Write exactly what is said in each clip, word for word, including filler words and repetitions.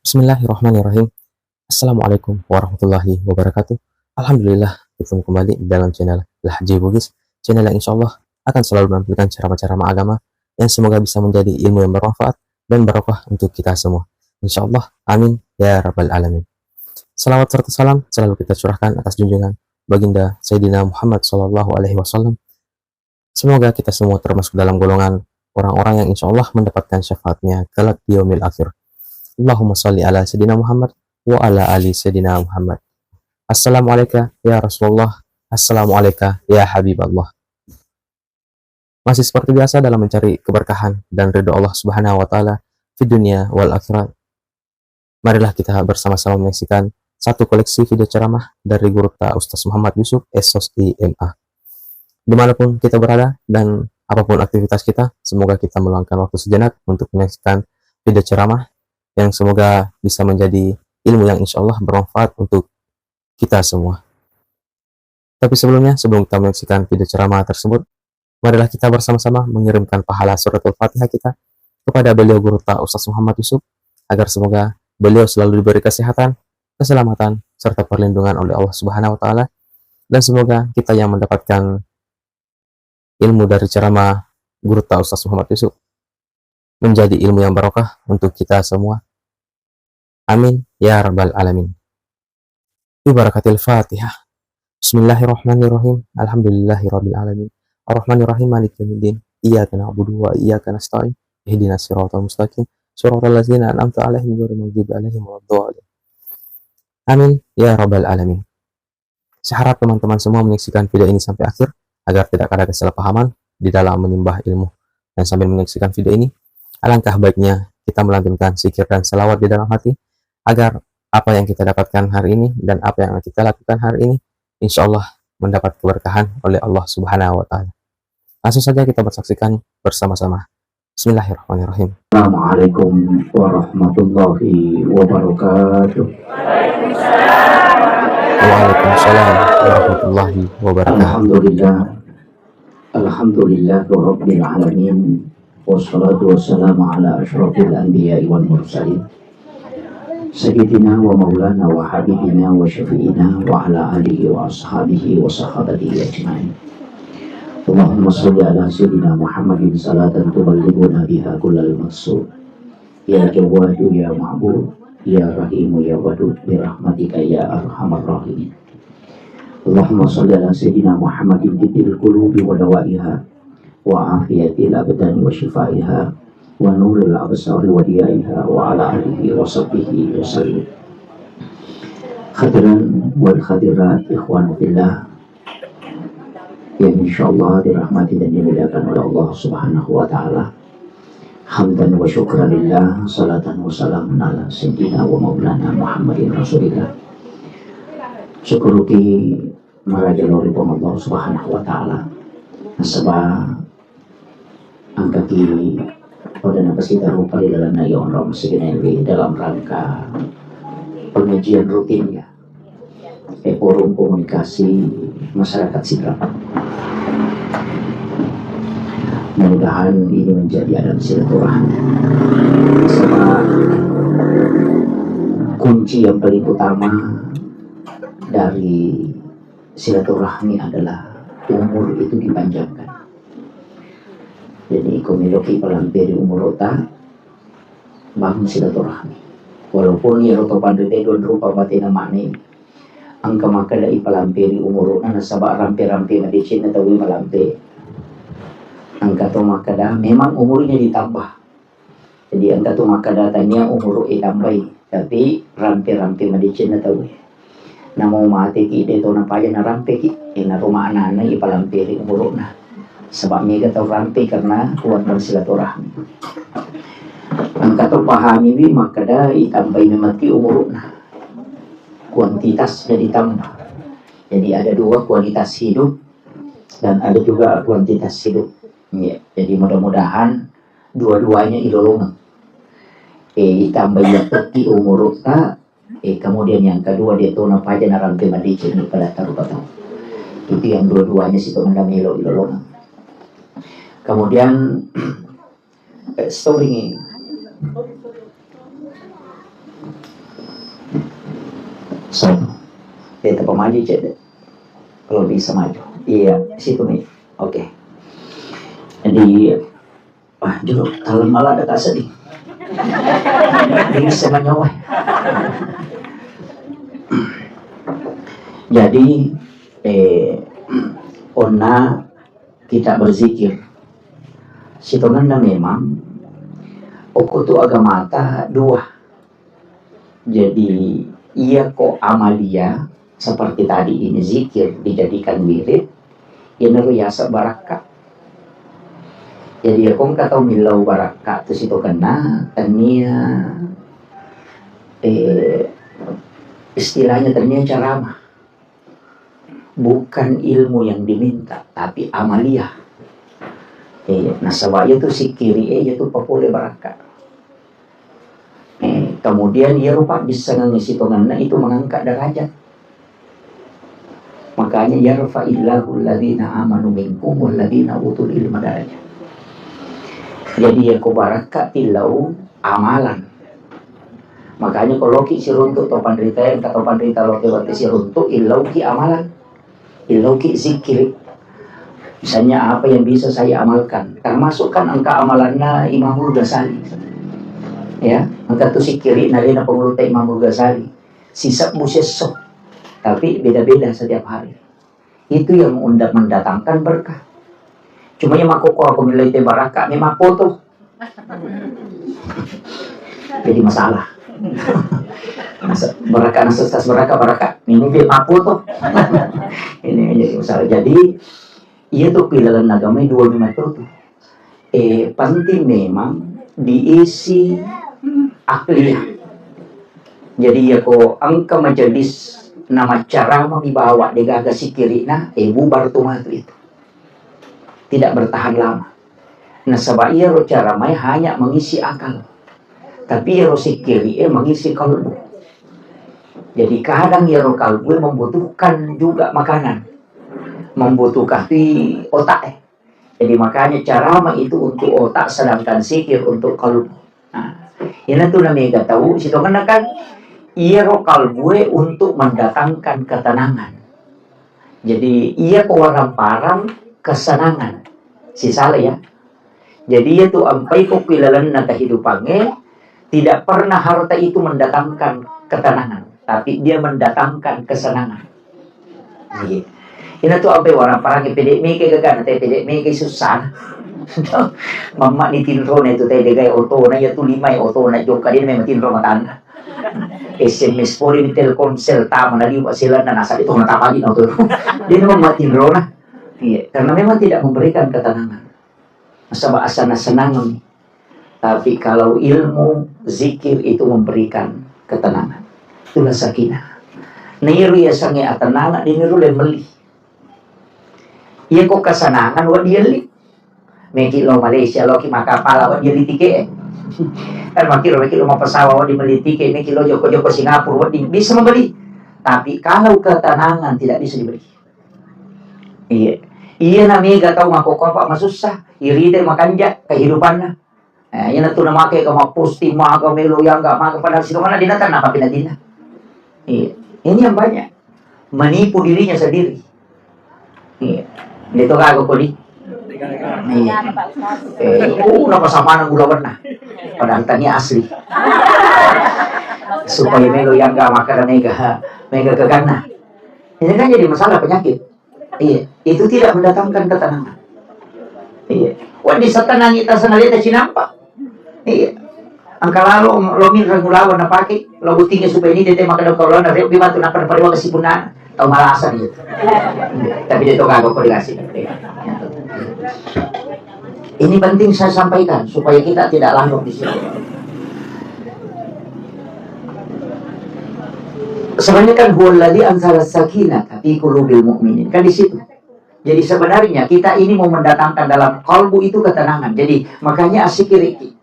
Bismillahirrahmanirrahim. Assalamualaikum warahmatullahi wabarakatuh. Alhamdulillah, bertemu kembali dalam channel Lahji Bugis, channel yang insya Allah akan selalu menampilkan ceramah-ceramah agama yang semoga bisa menjadi ilmu yang bermanfaat dan barokah untuk kita semua. Insya Allah, amin ya rabbal alamin. Salawat serta salam selalu kita curahkan atas junjungan Baginda Sayyidina Muhammad sallallahu alaihi wasallam. Semoga kita semua termasuk dalam golongan orang-orang yang insya Allah mendapatkan syafaatnya kelak di yaumil akhir. Allahumma salli ala Sayyidina Muhammad wa ala ali Sayyidina Muhammad. Assalamualaikum ya Rasulullah. Assalamualaikum ya Habiballah. Masih seperti biasa dalam mencari keberkahan dan ridho Allah Subhanahu wa Ta'ala di dunia wal akhirat. Marilah kita bersama-sama menyaksikan satu koleksi video ceramah dari Gurutta Ustaz Muhammad Yusuf, S O S I M A. Dimanapun kita berada dan apapun aktivitas kita, semoga kita meluangkan waktu sejenak untuk menyaksikan video ceramah yang semoga bisa menjadi ilmu yang insya Allah bermanfaat untuk kita semua. Tapi sebelumnya, sebelum kita menyaksikan video ceramah tersebut, marilah kita bersama-sama mengirimkan pahala suratul Fatihah kita kepada beliau Gurutta Ustaz Muhammad Yusuf, agar semoga beliau selalu diberi kesehatan, keselamatan, serta perlindungan oleh Allah Subhanahu wa Ta'ala, dan semoga kita yang mendapatkan ilmu dari ceramah Gurutta Ustaz Muhammad Yusuf menjadi ilmu yang barokah untuk kita semua. Amin ya rabbal alamin. Bi barakatil Fatihah. Bismillahirrahmanirrahim. Alhamdulillahirabbil alamin. Arrahmanirrahim. Maliki yaumiddin. Iyyaka na'budu wa iyyaka nasta'in. Ihdinas siratal mustaqim. Siratal ladzina an'amta 'alaihim ghairil maghdubi 'alaihim waladdallin. Amin ya rabbal alamin. Saya harap teman-teman semua menyaksikan video ini sampai akhir agar tidak ada kesalahpahaman di dalam menyembah ilmu. Dan sambil menyaksikan video ini, alangkah baiknya kita melantunkan zikir dan salawat di dalam hati agar apa yang kita dapatkan hari ini dan apa yang kita lakukan hari ini, insya Allah mendapat keberkahan oleh Allah Subhanahu wa Ta'ala. Langsung saja kita bersaksikan bersama-sama. Bismillahirrahmanirrahim. Assalamualaikum warahmatullahi wabarakatuh. Waalaikumsalam warahmatullahi wabarakatuh. Alhamdulillah. Alhamdulillah rabbil alamin. Wassalatu wassalamu ala asyrafil anbiya'i wal mursalin. Sayyidina wa maulana wa habibina wa syafi'ina wa ala alihi wa ashabihi wa sahabatihi ajma'in. Allahumma salli ala Sayyidina Muhammadin salatan tuballighuna biha kullal maqsud. Ya Jawwadu ya Ma'bud, ya Rahimu ya Wadud, bi rahmatika ya arhamar rahimin. Allahumma salli ala Sayyidina Muhammadin tibbil qulubi wa dawaiha, wa afiyatil abdani wa syifaiha, wa nuril absari wa diyaiha, wa ala alihi wa sahbihi wa sallim. Hadirin wal hadirat, ikhwan fillah, yang insyaallah dirahmati dan dimuliakan oleh Allah Subhanahu wa Ta'ala. Hamdan wa syukran lillah, salatan wa salaman ala sayyidina wa maulana Muhammadin Rasulillah. Syukuruki maraja lao ri Puang Allah Subhanahu wa Ta'ala. Nasaba engkaki pada napasita rupa ri lalenna iya onrong siginewe dalam rangka pengajian rutin ya. E, forum komunikasi masyarakat Sidrap. Mudah-mudahan ini menjadi adab silaturahmi. Sebab kunci yang paling utama dari silaturahmi adalah umur itu dipanjangkan. Jadi, ko meloki palampe ri umurutta, bangun silaturahmi. Walaupun iyaro to panrita dua rupa batena mane, engka makkeda ipalampe ri umuru'na nasaba rampe-rampe madecenna tauwe malampe. Engka to makkeda memang umurnya ditambah. Jadi engka to makkeda tania umuru itambai, tapi rampe-rampe madecenna tauwe. Namo mateki de to napaja narampeki, enaro maknana ipalampe ri umuru'na. Sebab mega tau rampe karena kuatkan silaturahmi. Engka to pahamiwi makkeda itambai memekki umuru'na. Kuantitas jadi tambah. Jadi ada dua kualitas hidup dan ada juga kuantitas hidup. Ya, jadi mudah-mudahan dua-duanya ilolongeng. E, itambai yatteki umuru'ta, e, kemudian yang kedua de to napaja narampe madeceng pada tarupa tau. Itu yang dua-duanya situ menda melo ilolongeng. Kemudian, eh, story ini. Satu. Beta pemaju cedde. Kalau bisa maju. Iya, situ nih. Oke. Jadi, wah, jolo, talem malah ada tak sedih. Ini semuanya, wah. Jadi, eh, onna kita berzikir. Sitongenna memang, okko tu agamata dua. Jadi, iya ko amalia, seperti tadi ini zikir dijadikan wirid, iyanaro yaseng barakka. Jadi, iya ko engka tau millau barakka tu sitongenna, tennia, eh, istilahnya tennia ceramah. Bukan ilmu yang diminta, tapi amalia. Eh, nasaba iya tu sikkiri e, iya tu papole barakka. Eh, kemudian iya rupa dissengengi sitongenna itu mengangkat derajat. Makanya, "Yarfa'illahu alladhina amanu minkum walladhina utul ilma darajat." Jadi, iya ko barakka tillau amalan. Makanya, ko loki siruntuk to panrita, engka to panrita loki wati siruntuk, illauki amalan. Illauki zikir. Misalnya, apa yang bisa saya amalkan? Termasuk kan engka amalanna Imamul Ghazali. Ya, engka tu sikkiri nalena pengurutta Imamul Ghazali. Sisebbu sesso. Tapi beda-beda setiap hari. Itu yang unda-, mendatangkan berkah. Cuma yang makkokko aku millau te barakka, memang foto. Jadi masalah. Nasa-, barakka, nasa-, sas barakka, barakka. Ini dia mampu tuh. Ini menjadi masalah. Jadi, iya tuh pilalan agama dua memang tuh. Eh, penting memang diisi akliyah. Jadi, iya ko engka majelis nama ceramah dibawa degaga sikkiri'na, eh, bubar tuh matu itu. Tidak bertahan lama. Nasaba iyaro ceramah e hanya mengisi akal. Tapi iyaro sikkiri e mengisi kalbu. Jadi kadang iyaro kalbu e membutuhkan juga makanan. Membutuhkan otak e. Jadi makanya ceramah itu untuk otak, sedangkan zikir untuk kalbu. Nah, ina tu namega tau, sitongenna kan iyaro kalbu e untuk mendatangkan ketenangan. Jadi, iya ko waramparang kesenangan. Sisala ya. Jadi, iya tu ampai ko ilalenna kehidupangnge, tidak pernah harta itu mendatangkan ketenangan, tapi dia mendatangkan kesenangan. Iya. Ina tu ampai waramparang pede meke gagana, te pede meke susah. Mamma ni tinrona itu te degai otona, iya tu lima otona jokka dia memang tinro matana. S M S pori mi Telkomsel tama na liwa silanna nasa itu na tapali na tu. Dia memang mati rona. Iya, karena memang tidak memberikan ketenangan. Nasaba asana senang. Tapi kalau ilmu zikir itu memberikan ketenangan. Itulah sakinah. Niru ya sange atenana diniru le meli. Iya ko kesenangan wa dielli. Meki lo Malaysia, loki makkapala, wedding li tike'e. Kan makkiro meki lo mappesawa, wedding melli tike, meki lo jokko-jokko Singapura, wedding bisa membeli. Tapi kalau ketenangan tidak bisa dibeli. Iya. Iya na mega tau makkokkopa masussa, irite makanja kehidupanna. Eh, iya na tu namake ke mapposting, maka melo yang enggak maka padahal situ mana dinata napa pina dina. Iya. Ini yang banyak. Menipu dirinya sendiri. Iya. Dia tu kagak kodi. Iya. Eh, oh, napa samana gula warna. Padahal tania asli. Supaya melo yang enggak makan mega, mega kegana. Ini kan jadi masalah penyakit. Iya. Itu tidak mendatangkan ketenangan. Iya. Wah, disetenangi tasana leta cinampa. Iya. Engka lalo lo minreng ulawa napake, lo buttingi supaya ini tete makkeda kaulana, reo bimatu nappa napariwa kesipunna tau malasa gitu. Tapi dia to kagak kau dikasih. Ini penting saya sampaikan supaya kita tidak larut di situ. Sebenarnya kan huwallazi anzala sakinata fi qulubil mu'minin, kan di situ. Jadi sebenarnya kita ini mau mendatangkan dalam kalbu itu ketenangan. Jadi makanya asikiriki.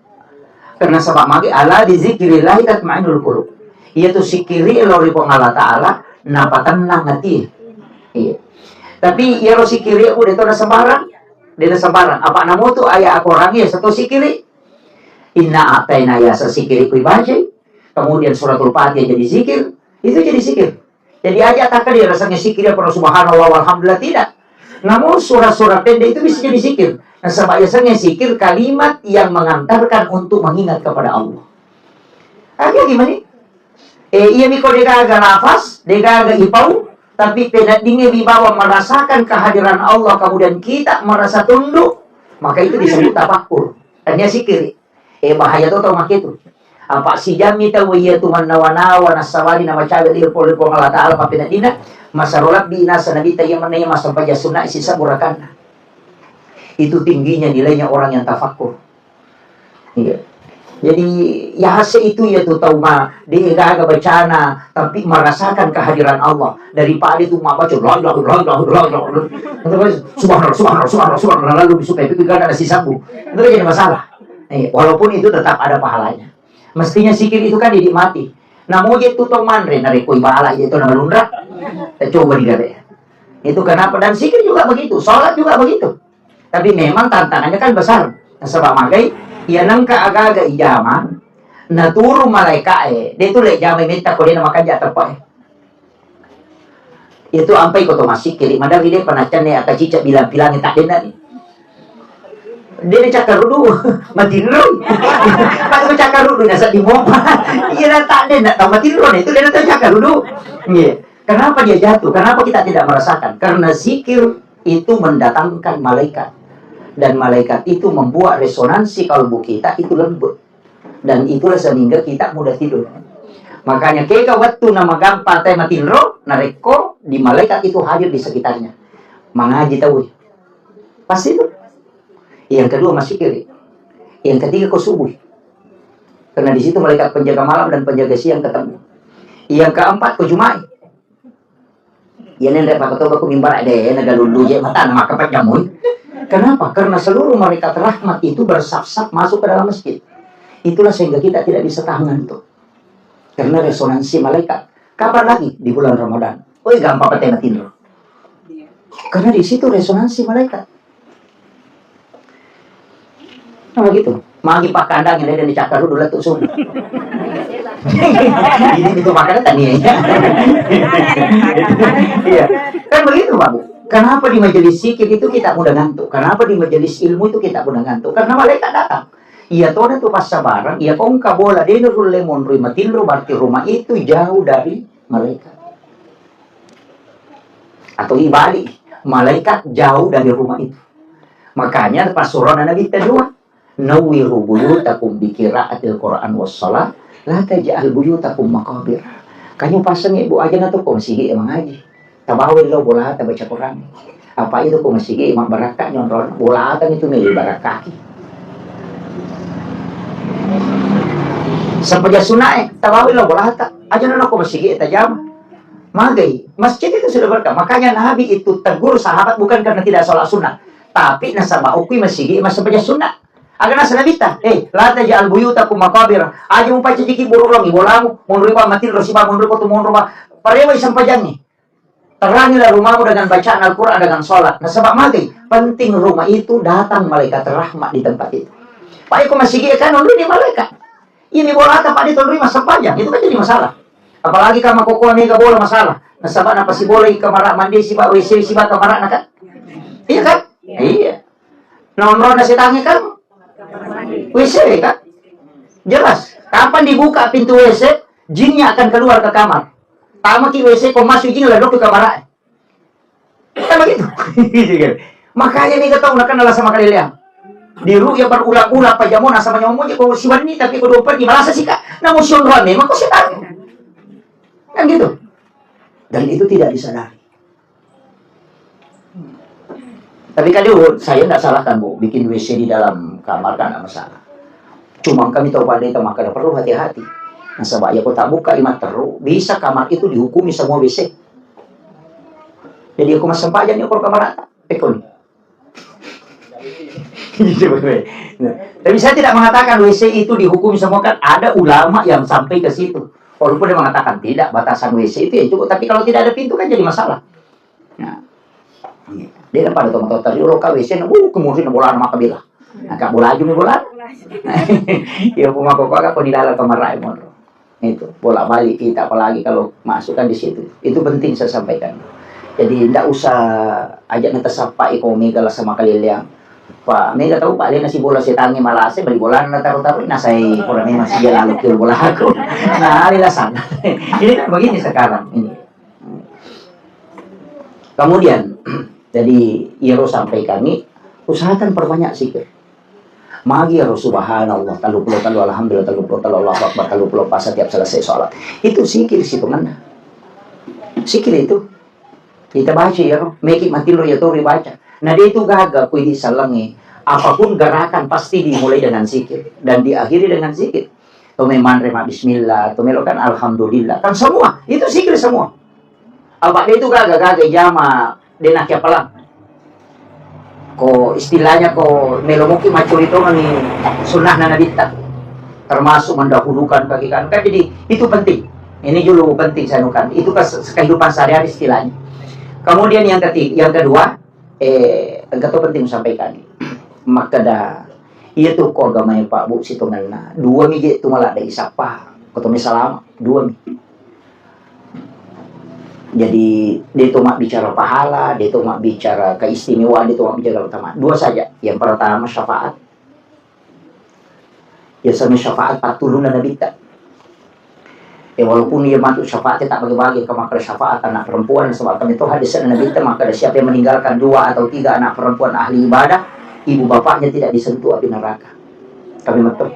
Karena sebab magi ala bi zikrillahi tatmainnul qulub. Iya tu sikiri lo ri Puang Allah Taala, napa tenang hati. Iya. Tapi iya lo sikiri aku deto na sembarang, dia na sembarang. Apa namu tu ayat Al-Quran ya satu sikiri. Inna ataina ya sikiri kui baca. Kemudian suratul Fatihah jadi zikir. Itu jadi zikir. Jadi aja' takkan dia rasanya zikir ya, pernah subhanallah walhamdulillah, tidak. Namun surah-surah pendek itu bisa jadi zikir. Nasaba' biasanya zikir kalimat yang mengantarkan untuk mengingat kepada Allah. Aja' gimana? Eh, iya miko degaga lafaz, degaga ipau, tapi penaddingnge wibawa merasakan kehadiran Allah, kemudian kita merasa tunduk, maka itu disebut tafakkur. Tania zikir. Eh, bahaya to tau maketu. Apa' sijammi tau iya tu mannawa-nawa nassabari namacawe' ri pole Puang Allah Ta'ala, pappeneddinna masaro lebbi nasa Nabitta iya mennaya massempajang sunna' sisebbu rakanna. Itu tingginya nilainya orang yang tafakkur. Iya. Jadi, yase itu ya tu tau ma, de' gaga bacana, tapi merasakan kehadiran Allah. Daripada itu mabaca, la ilaha illallah, la ilaha illallah. Terus, subhanallah, subhanallah, subhanallah, subhanallah, lalu supaya itu gak ada sisebbu. Itu jadi masalah. Eh, walaupun itu tetap ada pahalanya. Mestinya zikir itu kan dinikmati. Namoje tu tau manre, narekko ibala itu nama lunra. Eh, coba digawe. Itu kenapa? Dan zikir juga begitu, sholat juga begitu. Tapi memang tantangannya kan besar. Nasaba' magai, iya nengka aga-aga ijama, naturung malaika'e, de' tu le jamai metta ko de' namakanja' teppe'e. Itu ampai ko to massikkiri, maderri de' panaccanne aka cicak bilang-bilangi, tak denna ni. De' nacakkarudu, matinro. Pada cakkarudu nasa di mopa. Iya, tak denna tau matinro itu de' nacakkarudu. Iya. Kenapa dia jatuh? Kenapa kita tidak merasakan? Karena zikir itu mendatangkan malaikat. Dan malaikat itu membuat resonansi kalbu kita itu lembut. Dan itulah sehingga kita mudah tidur. Makanya kega wettu na magampa te matinro, narekko di malaikat itu hadir di sekitarnya. Mangaji tau. Pasti itu. Yang kedua masih kiri. Yang ketiga ko subuh. Karena di situ malaikat penjaga malam dan penjaga siang ketemu. Yang keempat ko Jumat. Iya, neng, rek, pakatoba ku mimbar, de, nagalullu je mata, na makkapajjamui. Kenapa? Karena seluruh malaikat rahmat itu bersaf-saf masuk ke dalam masjid. Itulah sehingga kita tidak bisa tahan ngantuk. Karena resonansi malaikat. Kapan lagi? Di bulan Ramadan. Oi, gampang pete matinro. Karena di situ resonansi malaikat. Nah, begitu. Magi pakandang yang ada di cakar dulu tuh sung. Ini itu makanan tadi ya. Iya. Kan begitu, Pak Bu. Kenapa di majelis zikir itu kita mudah ngantuk? Kenapa di majelis ilmu itu kita mudah ngantuk? Karena malaikat datang. Iya, tona tu passabarang, iya, kongka bola deno rulle monrui matinro, berarti rumah itu jauh dari malaikat. Atau ibalik, malaikat jauh dari rumah itu. Makanya pas surah Nabi kedua, "Nawwiru buyutakum bi qiraatil Qur'an was shalah, la taj'al buyutakum maqabir." Kamu pasang ibu aja na toko masigi mangaji. Tabawa lo bolata baca Quran. Apa itu ko masigi mabbarakka nyonrona. Bolata itu meli barakkaki. Sempajang sunnae, tabawa lo bolata. Aja na ko masigi tajama. Magai, masjid itu sudah berkah. Makanya Nabi itu tegur sahabat bukan karena tidak sholat sunnah, tapi nasaba okui masigi massempajang sunnah. Aga nasa Nabitta, eh, la taj'al buyutakum maqabir. Aja mupacajiki bururong ibolamu, monrui pa matinro siba monrui ko tu monro pa. Parewai sempajangi. Terangilah rumahmu dengan bacaan Al-Quran, dengan sholat. Nasaba magai, penting rumah itu datang malaikat rahmat di tempat itu. Pak, iko masigi kan, onrui malaikat. Ini bolata, Pak, ditonrui massempajang. Itu kan jadi masalah. Apalagi kama kokoa mega bola masalah. Nasaba napasibolai kamara mandi siba, W C siba kamarana kan? Iya kan? Iya. Nah, onrona setangi kan? W C kan? Jelas. Kapan dibuka pintu W C, jinnya akan keluar ke kamar. Tamaki W C ko masuk, jin ladok ke kamar. Kan begitu. Makanya ni kata unakan adalah sama kali liang. Di ru'ya berulang-ulang pajamona sama nyawa moje ko siwanni, tapi ko dua pergi merasa sika. Namun si onrona memang ko setan. Kan gitu. Dan itu tidak disadari. Tapi kali, saya nggak salahkan, Bu, bikin W C di dalam kamar kan nggak masalah. Cuma kami tahu pandai itu, makanya perlu hati-hati. Nasaba ya, ko tabbuka lima terru, bisa kamar itu dihukumi semua W C. Jadi aku massempajang ni ko kamar rata, pekon. Tapi saya tidak mengatakan W C itu dihukumi semua, kan ada ulama yang sampai ke situ. Walaupun dia mengatakan tidak, batasan W C itu ya cukup. Tapi kalau tidak ada pintu kan jadi masalah. Nah, iya. Dia kan pada tau-tau tadi, "Oh, ka W C na, uh, kemudian bola na maka bela." Nah, ka bola aja mi bola. Iya, pun mako kau kan di dalam kamar rai monro. Itu, bolak-balik kita, apalagi kalau masuk kan di situ. Itu penting saya sampaikan. Jadi, ndak usah aja natasappai ko mega lasa makaleleang. Pak, mega tahu, Pak, lena si bola setangi malase, beli bola na taruh-taruh, na saya kurang memang si dia lalu ke bola aku. Nah, lila sana. Ini kan begini sekarang ini. Kemudian, jadi, iyaro sampai kami, usahakan perbanyak zikir. Magi iyaro subhanallah, tellu puluh tellu, alhamdulillah, tellu puluh tellu, Allahu Akbar, tellu puluh empat setiap selesai sholat. Itu zikir situngenna. Zikir itu. Kita baca iyaro, meki matinro iya to ribaca. Nah, dia itu gaga, kui di salengi. Apapun gerakan pasti dimulai dengan zikir dan diakhiri dengan zikir. To memanre ma bismillah, to melo kan alhamdulillah. Kan semua, itu zikir semua. Apa dia itu gaga-gaga jama dena kia pelang. Ko istilahnya ko melo muki maccuri tongeng sunnahna Nabitta. Termasuk mendahulukan kaki kanan. Kan jadi itu penting. Ini dulu penting saya nukan. Itu kes- kehidupan sehari-hari istilahnya. Kemudian yang ketiga, yang kedua, eh, engka to penting sampaikan. Makkeda, iya tu ko agamae Pak Bu sitongenna. Dua mi je tu maladde isappa. Ko to mi salama, dua mi. Jadi, dia tu mak bicara pahala, dia tu mak bicara keistimewaan, dia tu mak bicara utama. Dua saja. Yang pertama syafaat. Ya sama syafaat patuluna Nabitta. Eh, walaupun ia masuk syafaat tak bagi-bagi, ke makkeda syafaat anak perempuan, sebab kami tahu hadis Nabitta, makkeda siapa yang meninggalkan dua atau tiga anak perempuan ahli ibadah, ibu bapaknya tidak disentuh api neraka. Kami metu.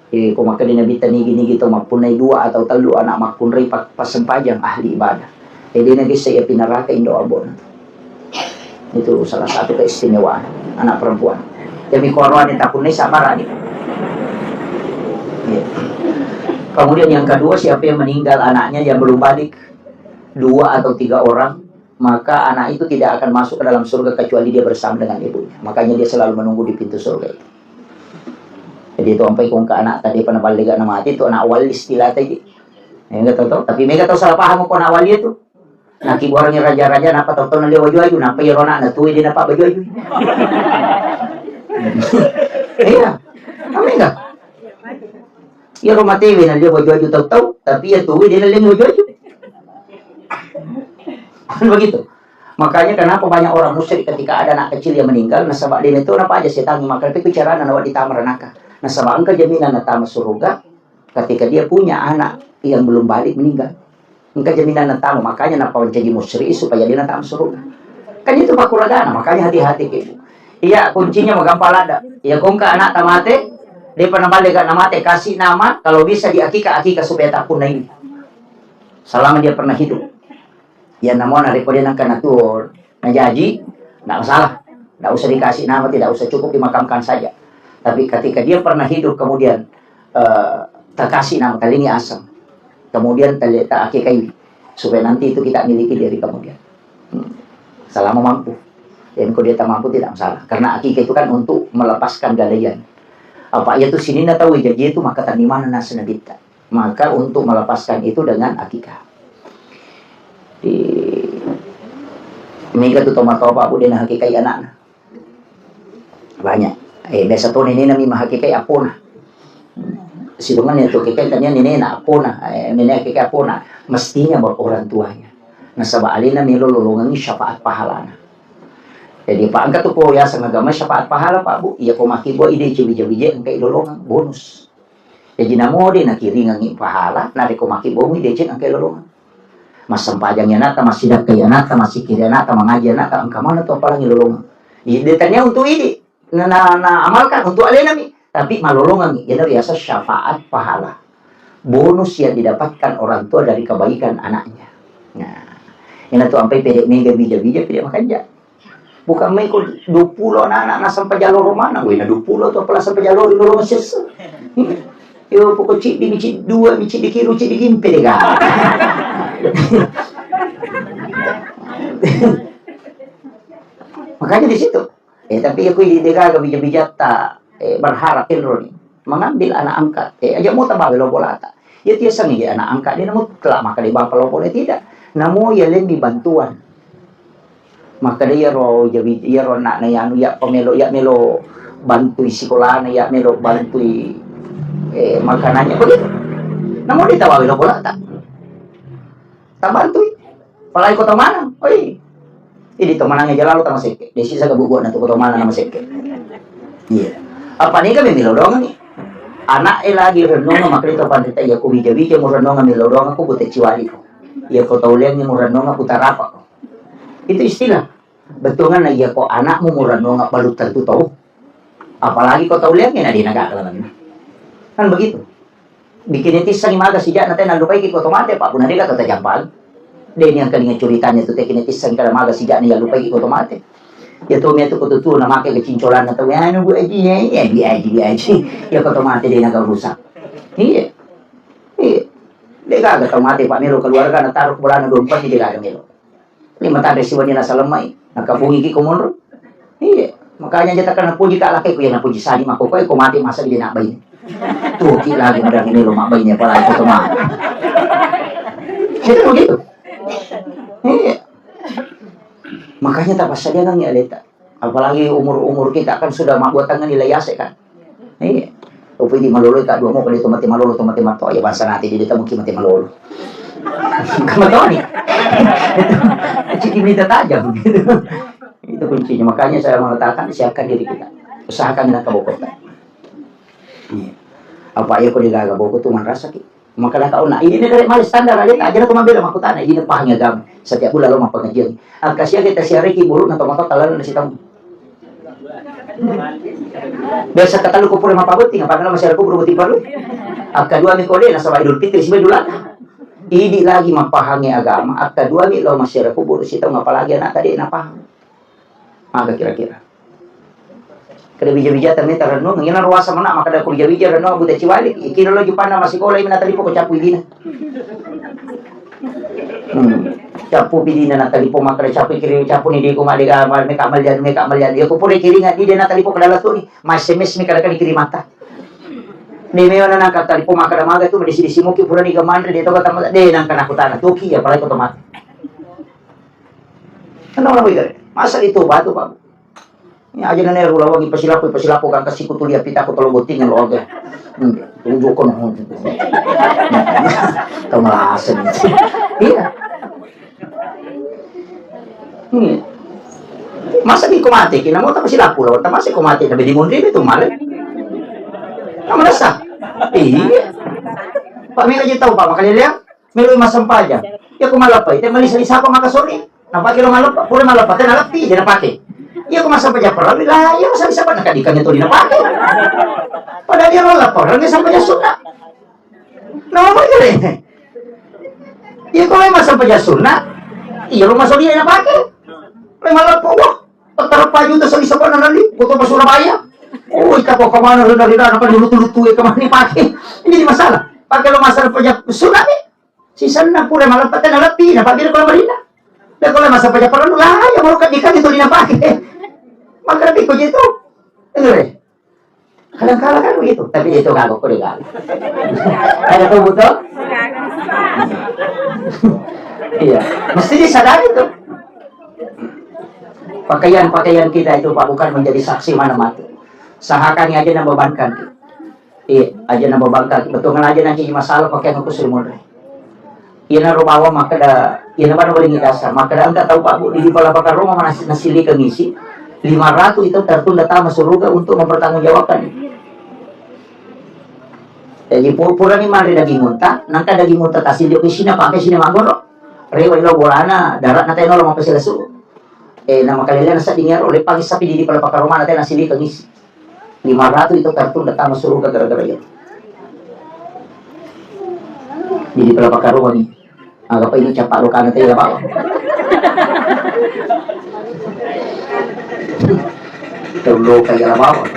Eh, ko makkeda Nabitta nigi-nigi to mappunnai dua atau tellu anak makkunrai pa- passempajang ahli ibadah. Eh, de' nagessa api neraka indo' abbona. Itu salah satu keistimewaan anak perempuan. Jadi ko aroane tapunnai sabarani. Iya. Kemudian yang kedua, siapa yang meninggal anaknya yang belum balik, dua atau tiga orang, maka anak itu tidak akan masuk ke dalam surga kecuali dia bersama dengan ibunya. Makanya dia selalu menunggu di pintu surga itu. Jadi itu ampai kongka anak tadi pernah balik gak nama itu anak wali istilah tadi. Enggak tahu, tahu. Tapi mega tahu salah paham ko anak wali itu. Nah, kibuarangngi raja-raja, napa tau-tau nalliang waju-waju, napa iyaro anakna tuwe de' napa baju-waju. Iya. Amin enggak? Iyaro matewe nalliang waju-waju tau-tau, tapi iya tuwe de' nalliang waju-waju. Kan begitu. Makanya kenapa banyak orang musyrik ketika ada anak kecil yang meninggal, nasaba de' metto napa aja setan maka itu carana nawa ditama ranaka. Nasaba engka jaminan natama surga ketika dia punya anak yang belum balik meninggal. Engka jaminan natama, makanya napawancaji musyrik supaya de' natama surga. Kan itu pakuragana, makanya hati-hati ke. Iya, kuncinya magampang ladda. Iya, kongka anak tamate, depa naballe ga namate, kasih nama, kalau bisa di akika, akika supaya tak punna ini. Selama dia pernah hidup. Iya, namun ada kode nangka natur, najaji, nggak masalah. Nggak usah dikasih nama, tidak usah, cukup dimakamkan saja. Tapi ketika dia pernah hidup, kemudian eh, takasi nama talingi aseng. Kemudian tali-, ta akikaiwi. Supaya nanti itu kita miliki dari kemudian. Hmm. Selama mampu. Jadi kalau dia tak mampu tidak masalah. Karena akikah itu kan untuk melepaskan gadaian. Apa iya tu sininna tau jaji itu maka tandimana nasi nabitta. Maka untuk melepaskan itu dengan akikah. Di mega tu tomatoa Pak Bu de' nahakikai anakna. Banyak. Eh, biasa to nenena mi mahakikai appona. Sidongan ya to kikai tania nenena appona, eh, nene hakikai appona. Mestinya ba orang tuanya. Nasaba alena melo lolongangi syafaat pahalana. Jadi Pak, engka tu ko yaseng agama syafaat pahala Pak Bu. Iya ko makkibua ide je wija-wija engka lolongang bonus. Jaji namo de' nakiringengngi pahala, narekko makkibbuangngi deceng engkai lolongeng. Massempajang anatta, massidakkai anatta, massikiri anatta, mangaji anatta, engka maneng tu appalangi lolongeng. Iya, de' tania untuk idi. Na, na, na amalkan untuk alenami, tapi malolongengngi. Jadi biasa syafaat pahala. Bonus yang didapatkan orang tua dari kebaikan anaknya. Nah, ina tu ampai pede mega bija-bija pede makanja. Bukan maiko duappulo anak-anak nasempajang loro maneng, wena duappulo tu apala sempajang loro, loro masessa. Yo, poko ciddi mi, ciddi dua mi, ciddi kiru, ciddi gimpe dega. Makanya di situ. Eh, tapi aku ide gaga bija-bijatta, eh, berharap enroni mengambil anak angkat. Eh, aja mau tambah belo bolata. Ya tiasa nih anak angkat dia namu telah maka di bapa lo boleh tidak. Namu ya lemi bantuan. Makkeda iyaro jawi, iyaro anakna iyanu, iya pamelo, iya melo bantui sikolana, iya melo bantui, eh, makanannya, begitu. Namo ditawawi lo bolata. Tabantui. Apalagi ko tau maneng. Oi. Idi tau maneng aja lalu tama sekke. Desi saga bubuana tu ko tau maneng nama sekke. Iya. Apa ni kami milo doang ni. Anak e lagi renunga makri to pandita iya ko bija-bija mo renunga milo doang ko bute ciwali ko. Iya ko tau leng mo renunga putarapa ko. Itu istilah. Bettuanna iya ko anakmu murennonga balu tentu tau. Apalagi ko tau liangnge na de' nagaga lalenna. Kan begitu. Bikin tissangi maga sija'na te nallupaiki ko to mate, Pak, punna de' gaga tajampang. De' ni engkalinga curitanya tu te kini tissangi kada maga sija'na yallupaiki ko to mate. Ya to mia tu ko tutu na make kecincolanna tau, "Anu, Bu Aji, ya, ya, Bu Aji, Bu Aji." Ya ko to mate de' naga urusan. Iya. Iya. De' gaga tau mate, Pak, melo keluarga na taruh bolana dua empat de' gaga melo. Lima tare siwenni nasalemmai, nakabungiki ko monro. Iya, makanya aja takkan napuji ka lakaiku ya napuji sani mako koe ko mate masa di nak baine. Tuki lagi madangi melo mak baine apalagi ko mate. Itu begitu. Iya. Makanya tak pasadiakan ya aleta. Apalagi umur-umur kita kan sudah mabbuat tangan nilai ase kan. Iya. Upidi malolo ka dua mo kali to mate malolo to mate mato ya bangsa nanti di dita mungkin mate malolo. Kamu tahu nih. Ciki minta tajam gitu. Itu kuncinya. Makanya saya mengatakan siapkan diri kita. Usahakan nak kaboko. Iya. Apa ya ko digaga boko tuh merasa ki. Makkeda tau na, ini negara male standar aja, aja tu mabela makkutana, ini pahang agama. Setiap bulan lo mappengajian. Angka sia kita siareki buruk na tomato talan na sitamu. Biasa katalu ko pura mapabotting, apa nama siareku buruk botting baru. Angka dua mi kode nasaba Idul Fitri sibai dulana. Idi lagi mapahangi agama, angka dua mi lo masiareku buruk sitamu apalagi anak tadi na pahang. Maga kira-kira. Kada bija-bija tame tarennung, ina ruasa mena makkeda ko bija-bija renung buta ciwali. Ikira lo jupanna masikola imi natalipo ko cappu idina. Hmm. Cappu pidina natalipo makkeda cappu kiri cappu ni diko madega meka maljan meka maljan. Ya ko pura kiringa di de natalipo kada latu ni. Mas S M S mi kada kada kirimata. De mewa na nangka talipo makkeda maga tu desi-desi muki pura ni gamanre de to kata de nangka nakutana tuki ya palai ko to mate. Kenapa lagi kare? Masa itu batu, Pak? Ya aja nene rula wangi pesilapo pesilapo kan kasih kutu lihat pita aku tolong botting lo oke. Hmm, tunjuk kono. Kau malasem. Iya. Iya. Masa di ko mate kina mau tak pesilapo lo, tak masih ko mate tapi di munri itu malah. Kamu rasa? Iya. Pak Mega aja tahu Pak makanya lihat. Melo massempajang. Iya ko malleppai, te malisa-lisa ko maka sori. Napake lo malleppa, pura malleppa, te naleppi, de napake. Iya ko massempajang parellu, lah, iya massempajang parellu, nakadikang itu dinapake. Padahal iya malleppa, orang dia sempajang sunna. Nah, apa aja deh? Iya ko massempajang sunna, iya lo masori napake. Lo malleppa, wah, terpaju tuh sori sebenarnya di, foto pas Surabaya. Oh, kita kok kemana, lo dari sana, kan dulu tuh, tuh, kemana nih pake? Ini jadi masalah. Pakai lo massempajang sunna nih. Sisenna pura malappa tena leppi, napabbiri ko marinna. Dan kalau masa paja parellu, lah, ya mau kan ikan itu dinapake. Maka lebih kok itu. Dengar ya? Kadang-kadang kan begitu, tapi itu kagok ko deh kagok. Ada tuh betul? Iya, mesti disadari tuh. Pakaian-pakaian kita itu Pak bukan menjadi saksi mana mati. Sahakani aja nang bebankan. Iya, aja nang bebankan. Betul kan aja nanti masalah pakai aku suruh mundur. Iyana ro bawang makkeda, iyana bawang wedding idasar, makkeda engka tau Pak Bu di Dipalapaka Roma manasi-, nasilikeng isi, lima ratu itu tertunda tama suruga untuk mempertanggungjawabkan. Jadi pu-, purani manre daging unta, nangka daging unta tasili isina pake sini maggoro. Rewa ilo bolana, darat na teno lo mapeselesu. Eh, nama kalelena sedding iyaro, leppangi sapi di Dipalapaka Roma na tena silikeng isi. Lima ratu itu tertunda tama suruga gara-gara itu. Jadi pala pakaruangi. Aga pa ini capa lokana tela bawang. Tau loka ya bawang.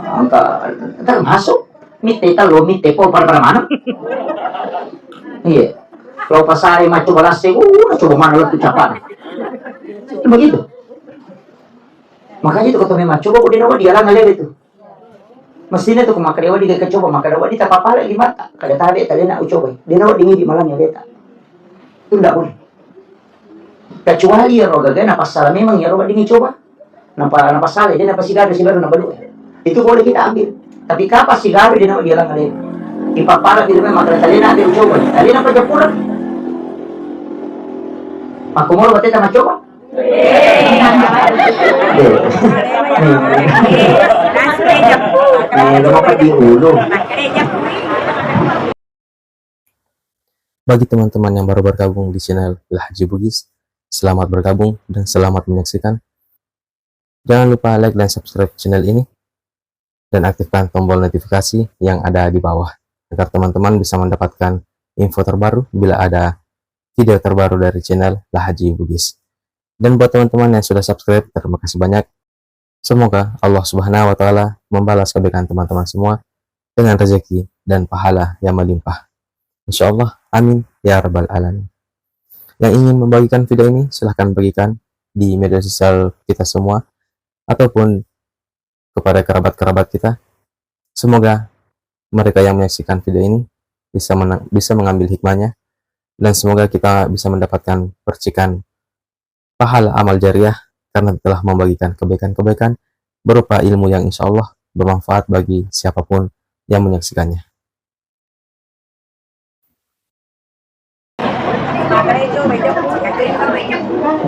Angka, ntar masuk. Mitte talo, mitte po pada-pada mana? Iya. Lo pasare macco balase, uh, coba mana lo tu capa. Begitu. Makanya itu kata memang coba ko dena wedding alang alele tu. Mestinya tu ko makkeda wedding ka coba, makkeda wedding tapapala limatta. Kada tabe talena ucobai. Dena wedding idi malang aleta. Itu ndak boleh. Kecuali iyaro gaga napassala memang iyaro wedding coba. Napa napassala dena pasti gaga sibaru nabalu. Itu boleh kita ambil. Tapi kapang sigaru dena wedding alang alele. Ipappala film e makkeda talena ade coba. Talena paja pura. Makkomoro bateta macoba. Eh. Eh, lo apa di ulu? Bagi teman-teman yang baru bergabung di channel Lahaji Bugis, selamat bergabung dan selamat menyaksikan. Jangan lupa like dan subscribe channel ini dan aktifkan tombol notifikasi yang ada di bawah agar teman-teman bisa mendapatkan info terbaru bila ada video terbaru dari channel Lahaji Bugis. Dan buat teman-teman yang sudah subscribe, terima kasih banyak. Semoga Allah Subhanahu wa Ta'ala membalas kebaikan teman-teman semua dengan rezeki dan pahala yang melimpah. Insya Allah, amin ya rabbal alamin. Yang ingin membagikan video ini, silahkan bagikan di media sosial kita semua ataupun kepada kerabat-kerabat kita. Semoga mereka yang menyaksikan video ini bisa mena- bisa mengambil hikmahnya, dan semoga kita bisa mendapatkan percikan pahala amal jariah karena telah membagikan kebaikan-kebaikan berupa ilmu yang insya Allah bermanfaat bagi siapapun yang menyaksikannya.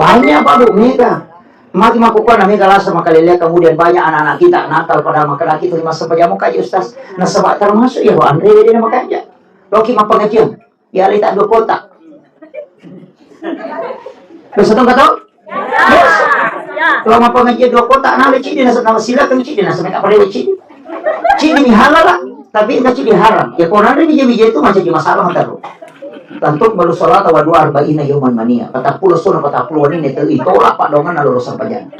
Banyak, Pak, Bu, mega. Magi makkukkuanna mega lasa makalelea, kemudian banyak anak-anak kita nakal pada makkeda kita lima sempajang kaji, Ustaz. Nasaba termasuk ya, Bu, anre dia makanja. Loki mappengajian. Ya, lita dua kotak. Biasa tong katong? Biasa. Lo mappengajian dua kotak, nah, cidi nasa, nama silakan cidi nasa, mereka pada cidi. Cidi ni halal lah, tapi enggak cidi haram. Ya, kalau nanti bija-bija itu macam masalah terus. Lantuk baru sholat wa dua arba'ina yauman mania. Patappulo sona, patappulo ini itu, itu lah, Pak, dongan, lalu sempajang.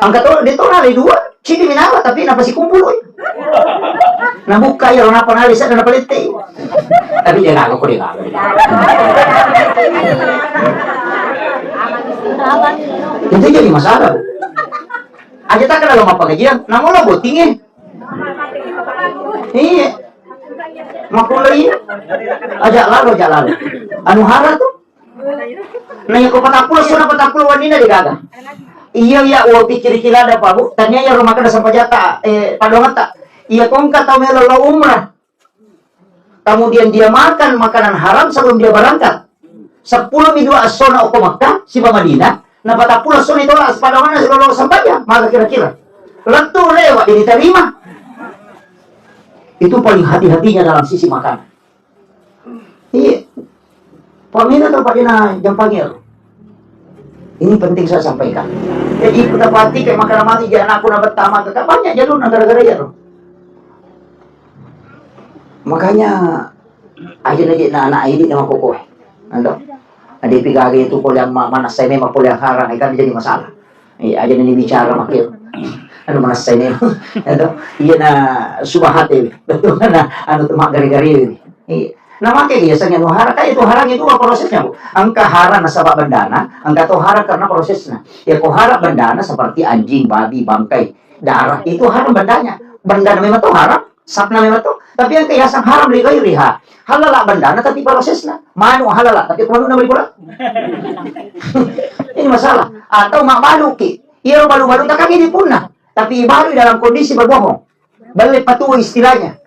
Engka to, de to nalai dua, cidi minawa, tapi napa sikumpul, woi. Nabukka iya, napa nalai, sadda napa lette. Tapi dia gaga, kok dia gaga. Itu jadi masalah, Bu. Aja tak kenal sama pengajian, namun lo botting, eh. Iya. Makkulai. Aja lalu, aja lalu. Anu hara tuh. Nah, iya ko patappulo, sona patappulo wenninna de gaga. Iya, iya, wo pikkiriki ladda, Pak, Bu. Tania iya rumah kada sampajata, eh, padongetta. Iya ko engka tau melo lao umrah. Kemudian dia makan makanan haram sebelum dia berangkat. Seppulo mi dua essona okko Makkah, siba Madinah, na patappulo essona itolak padonganna sebelum sampajang, maka kira-kira. Lettu lewat, diterima. Itu paling hati-hatinya dalam sisi makanan. Iya. Pamina to pada na jampang iyaro. Ini penting saya sampaikan. Jadi, kita perhatikan makanan mati, jangan aku na betama, tetap banyak jalurna gara-gara iyaro. Makanya, aja na, na anak ini nama kokoe. Ando. Ada pigaga itu pole yang ma-, mana saya memang pole yang harang, kan jadi masalah. Iya, aja ni bicara makin. Anu, manessai ni. Anu, iya na subahate. Betul na, anu tu maggari-gari. Iya. Na make biasanya nu harang, kan itu harang itu prosesnya, Bu. Engka harang nasaba bendana, engka to harang karena prosesnya. Ya, ko harang bendana seperti anjing, babi, bangkai, darah, itu harang bendanya. Bendana memang to harang, sapna memang to. Tapi yang kiasang harang li ghairiha. Halala bendana tapi prosesna. Manu halala tapi ko manuna beli pula. Ini masalah. Atau mabbaluki. Iya, balu-balu tak kami di punna. Tapi balu dalam kondisi berbohong. Belle patu istilahnya.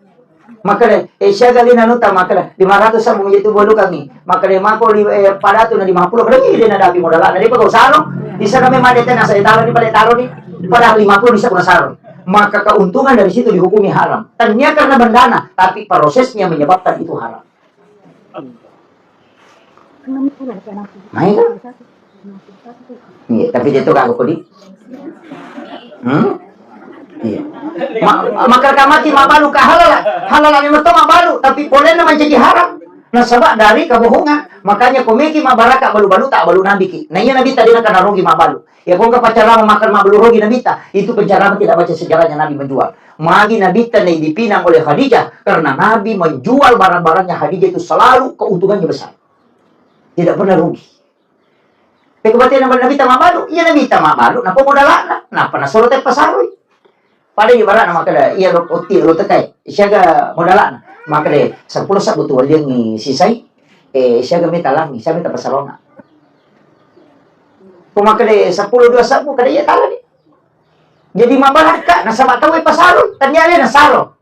Makanya, eh, siaga lina nuta, makanya, lima ratus sabu menjadi tubuh lu kami. Makanya, mako li, eh, pada tu na lima puluh, berarti dia na dapi modal, na dia pegawai sarung. Di sana memang dia tena saya taruh di pada taruh ni. Padahal lima puluh bisa kuna sarung. Maka keuntungan dari situ dihukumi haram. Tania karena bendana, tapi prosesnya menyebabkan itu haram. Main kan? Iya, tapi dia tuh kagak kodi. Hmm? Iya. Ma-, maka kamati mabalu ka halala. Halala memang to mabalu, tapi polena menjadi haram. Nasaba dari kebohongan. Makanya komeki mabaraka balu-balu tak balu nabiki. Nah, iya nabi tadi nakana rogi mabalu. Ya, ko engka pacarama makan mabbalu rogi Nabitta, itu penceramah tidak baca sejarahnya Nabi menjual. Magi Nabitta na dipinang oleh Khadijah, karena Nabi menjual barang-barangnya Khadijah itu selalu keuntungannya besar. Tidak pernah rugi. Pekko batena Nabitta mabbalu, iya Nabitta mabbalu, napa modalana, napa nasoro te pasarui. Pada ibaratna makkeda, iya lo otti lo tekai, siaga modalana. Makkeda, seppulo sabbu tu welliangngi sisai, eh, siaga meta langi, siaga meta pasarona. Ko makkeda, seppulo dua sabbu, kada iya talani. Jadi mabarakka, nasaba tau e pasaroi, tania alena saro.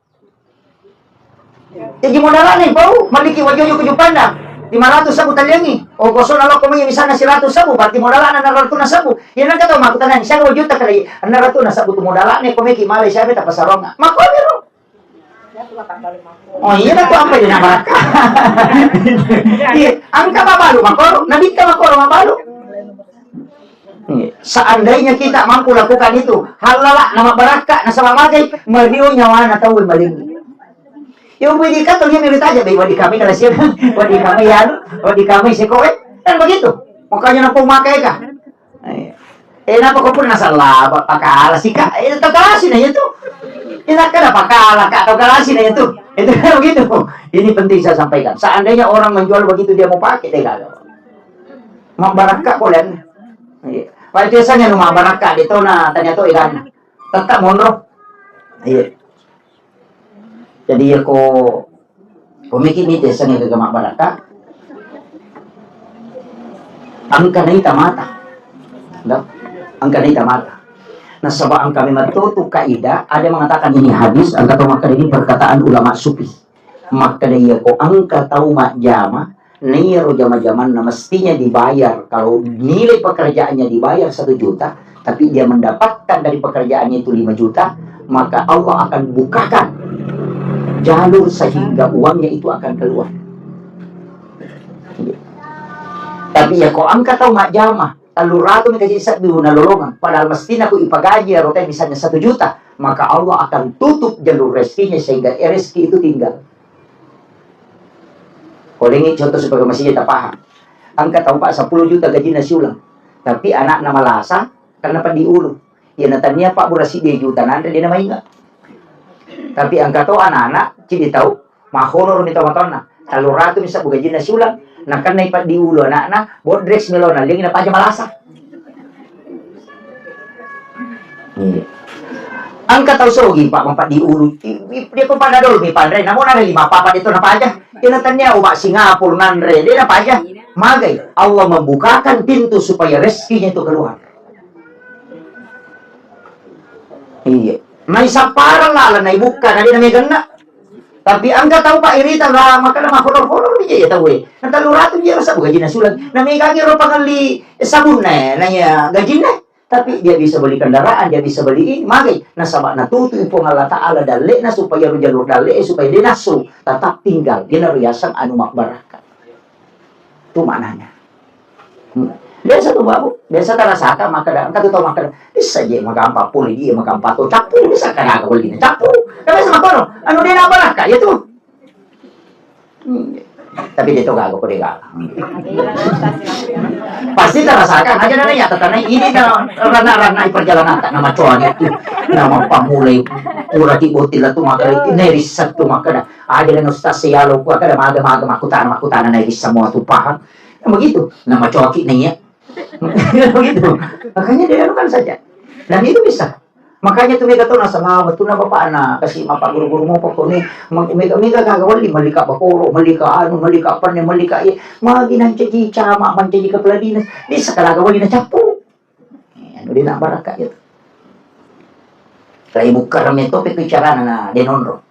Jaji modala'na pau, malliki wajojo ke Juppandang. Lima ratus sebu talliangi. Oh, kosona lokko mai misalna seratus sebu, berarti modala'na enam ratus sebu. Iya, nengka tau makkutanai, siaga wajotta kale, enam ratus sebu tu modala'na, ko meki malai siaga tapasarongna. Makko miro. Oh iya, tu apa jadi nabarakka? Iya, engka mabbalu makoro, nabitta makoro mabbalu. Iya. Seandainya kita mampu lakukan itu, halala na mabbarakka, nasaba magai, mario nyawana tau maling. Yo, budi kato dia mirip aja, bai, wadi kami kala siap, wadi kami ya, wadi kami sekoe, kan begitu. Makanya napau makai kah? Eh, eh, napa ko pun nasaba pakala sika, eh, tau kalasi na itu. Ina kada pakala, Kak, tau kalasi na itu. Itu kan begitu. Ini penting saya sampaikan. Seandainya orang menjual begitu dia mau pakai, deh, gagal. Mabbarakka ko len. Iya. Pai biasanya nu mabbarakka di tona tanya to ikan. Tetap monro. Iya. Jadi ya ko, ko miki ni tesang ke gaga mabbarakka. Engka naita mata. Dah. Engka naita mata. Nasaba engka memang tu, tu kaidah, ada mengatakan ini hadis, engka to makkeda ini perkataan ulama sufi. Makkeda iya ko engka tau majjama, naiyaro jama-jamanna mestinya dibayar. Kalau nilai pekerjaannya dibayar satu juta, tapi dia mendapatkan dari pekerjaannya itu lima juta, maka Allah akan bukakan jalur sehingga uangnya itu akan keluar. Tapi ya ko engka tau majjama, telluratu mi kasi sebbi nalolongeng, padahal mestinya ku ipagaji ero teh misalnya satu juta, maka Allah akan tutup jalur rezekinya sehingga rezeki itu tinggal. Kolengi contoh supaya masih kita paham. Engka tau, Pak, sepuluh juta gajinna siulang. Tapi anakna malasa, karena peddi ulu. Iya, na tania, Pak, bura siddi juta nanre, dia na mainga. Tapi engka to anak-anak, cidi tau, mahonor mi tau matonna. Telluratu mi sebbu gajinna siulang. Nakennai peddi ulu anakna, bodrex melona, liangi napaja malasa. Iya. Engka tau sogi, Pak, mapeddi ulu. I, i, dia ko panadol mi panre, namo nare lima papa dia to napaja. Dia na tania obat Singapura nanre, dia napaja. Magai, Allah membukakan pintu supaya rezekinya itu keluar. Iya. Naisappareng laleng, naibukka, na dia na meganna. Tapi engka tau, Pak, irita, lah, makana mahonor-honor mi je tau e. Na telluratu je rasa gajinna siulang. Na megangi ro pangelli sabunna, na iya gajinna. Tapi dia bisa beli kendaraan, dia bisa beli ini, magai. Nasaba natutu'i Puang Allah Ta'ala dalle'na supaya ro jalur dalle'e supaya de nassu, tetap tinggal. Dia na riaseng anu mabbarakka. Itu maknanya. Hmm. Biasa tu, Babu. Biasa tarasaka makkeda, engka tu tau makkeda, "Bisa je magampang pole dia, magampang to cappu, bisa kada aga wedding cappu." Kan biasa makkono, anu de na barakka, ya tu. Hmm. Tapi dia tu gaga, kode gaga. Hmm. Pasti tarasakan aja nana ya, tetana ini na ranna-ranna perjalanan tak nama coa itu. Nama pamulai pura ti botil tu makkeda, ini riset tu makkeda. Aja dan ustaz sialo ku kada maga-maga makkutana-makkutana na semua tu paham. Kan begitu. Nama coki na iya. Begitu. Makanya dia lakukan saja. Dan itu bisa. Makanya tu mega tu nasaba tu na bapakna kasi mapa guru-guru mo pokoknya mega-mega gaga wali malika bakoro, malika anu, malika panne, malika iya. Magi nancaji cama, mancaji kepala dinas. Di sekala gaga wali na cappu. Eh, anu dia nak barakka itu. Lai bukkara metto pe bicarana na denonro.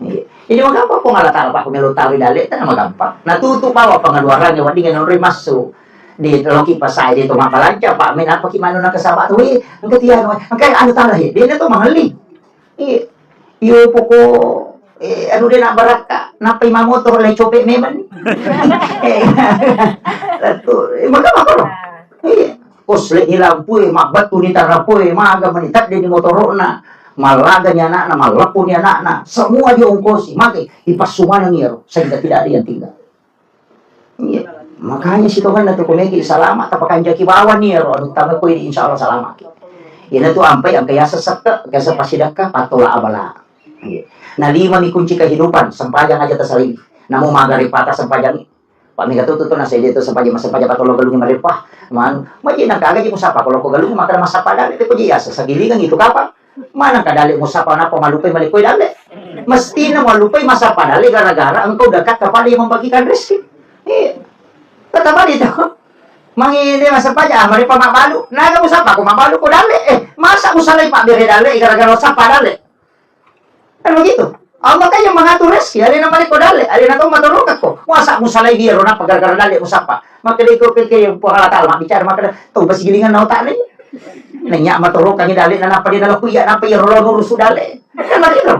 Iya. Jadi magampang Puang Allah Ta'ala, Pak, melo tawi dalle, tena magampang. Nah, tutup bawa pengeluarannya, wedding nonroi massu. Di loki pasai di toma balanca, Pak, men apa ki manu na kesaba tu, eh, engka tiano, engka anu tala he, dia tu mangelli. Iya. Iyo poko, eh, anu dia nak barakka, napa imam motor lai copek memang ni. Eh, tu, eh, maka apa lo? Iya. Kosle ni lampu, eh, mabbatu ni tarapo, eh, maga mani tadde ni motorokna. Mallaga ni anakna, malleppu ni anakna, semua diongkosi, maka ipassumaneng iyaro, sehingga tidak ada yang tinggal. Iya. Makanya sitongenna tu komeki salama, tapakanjaki bawang ni iyaro, anu tama koi, insya Allah salama ki. Ina tu ampai angka yasa sekke, yasa pasidakka, patola abala. Iya. Nah, lima mi kunci kehidupan, sempajang aja tasaliwi. Namo magare pata sempajang. Pak mega tu tu na sede tu sempajang, sempajang patolo galungi marepa. Man, maji nang kaga ji musapa kalau ko galungi makkeda massappa dalle, ko ji yasa sagilingan itu kapang. Maneng ka dalle musapa napa malupai malekkoi dalle. Mestina malupai massappa dalle gara-gara engkau dekat kepada yang membagikan rezeki. Iya. Tetap ada itu. Mangi dia massappa aja, ah, marepa mabalu. Naga musapa ko mabalu ko dalle. Eh, masa musalai Pak bere dalle gara-gara sappa dalle. Kan begitu. Amma kaya mengatur rezeki, alena male ko dalle, alena tau matorokakko. Masa musalai iyaro nappa gara-gara dalle musappa. Makkeda iko ke, ke Puang Allah Ta'ala mabbicara, makkeda tau basigilingan na otakna. Nanya matorokangi dalle na nappa dia nalokku iya, nappa iyaro lo nurusu dalle. Kan begitu.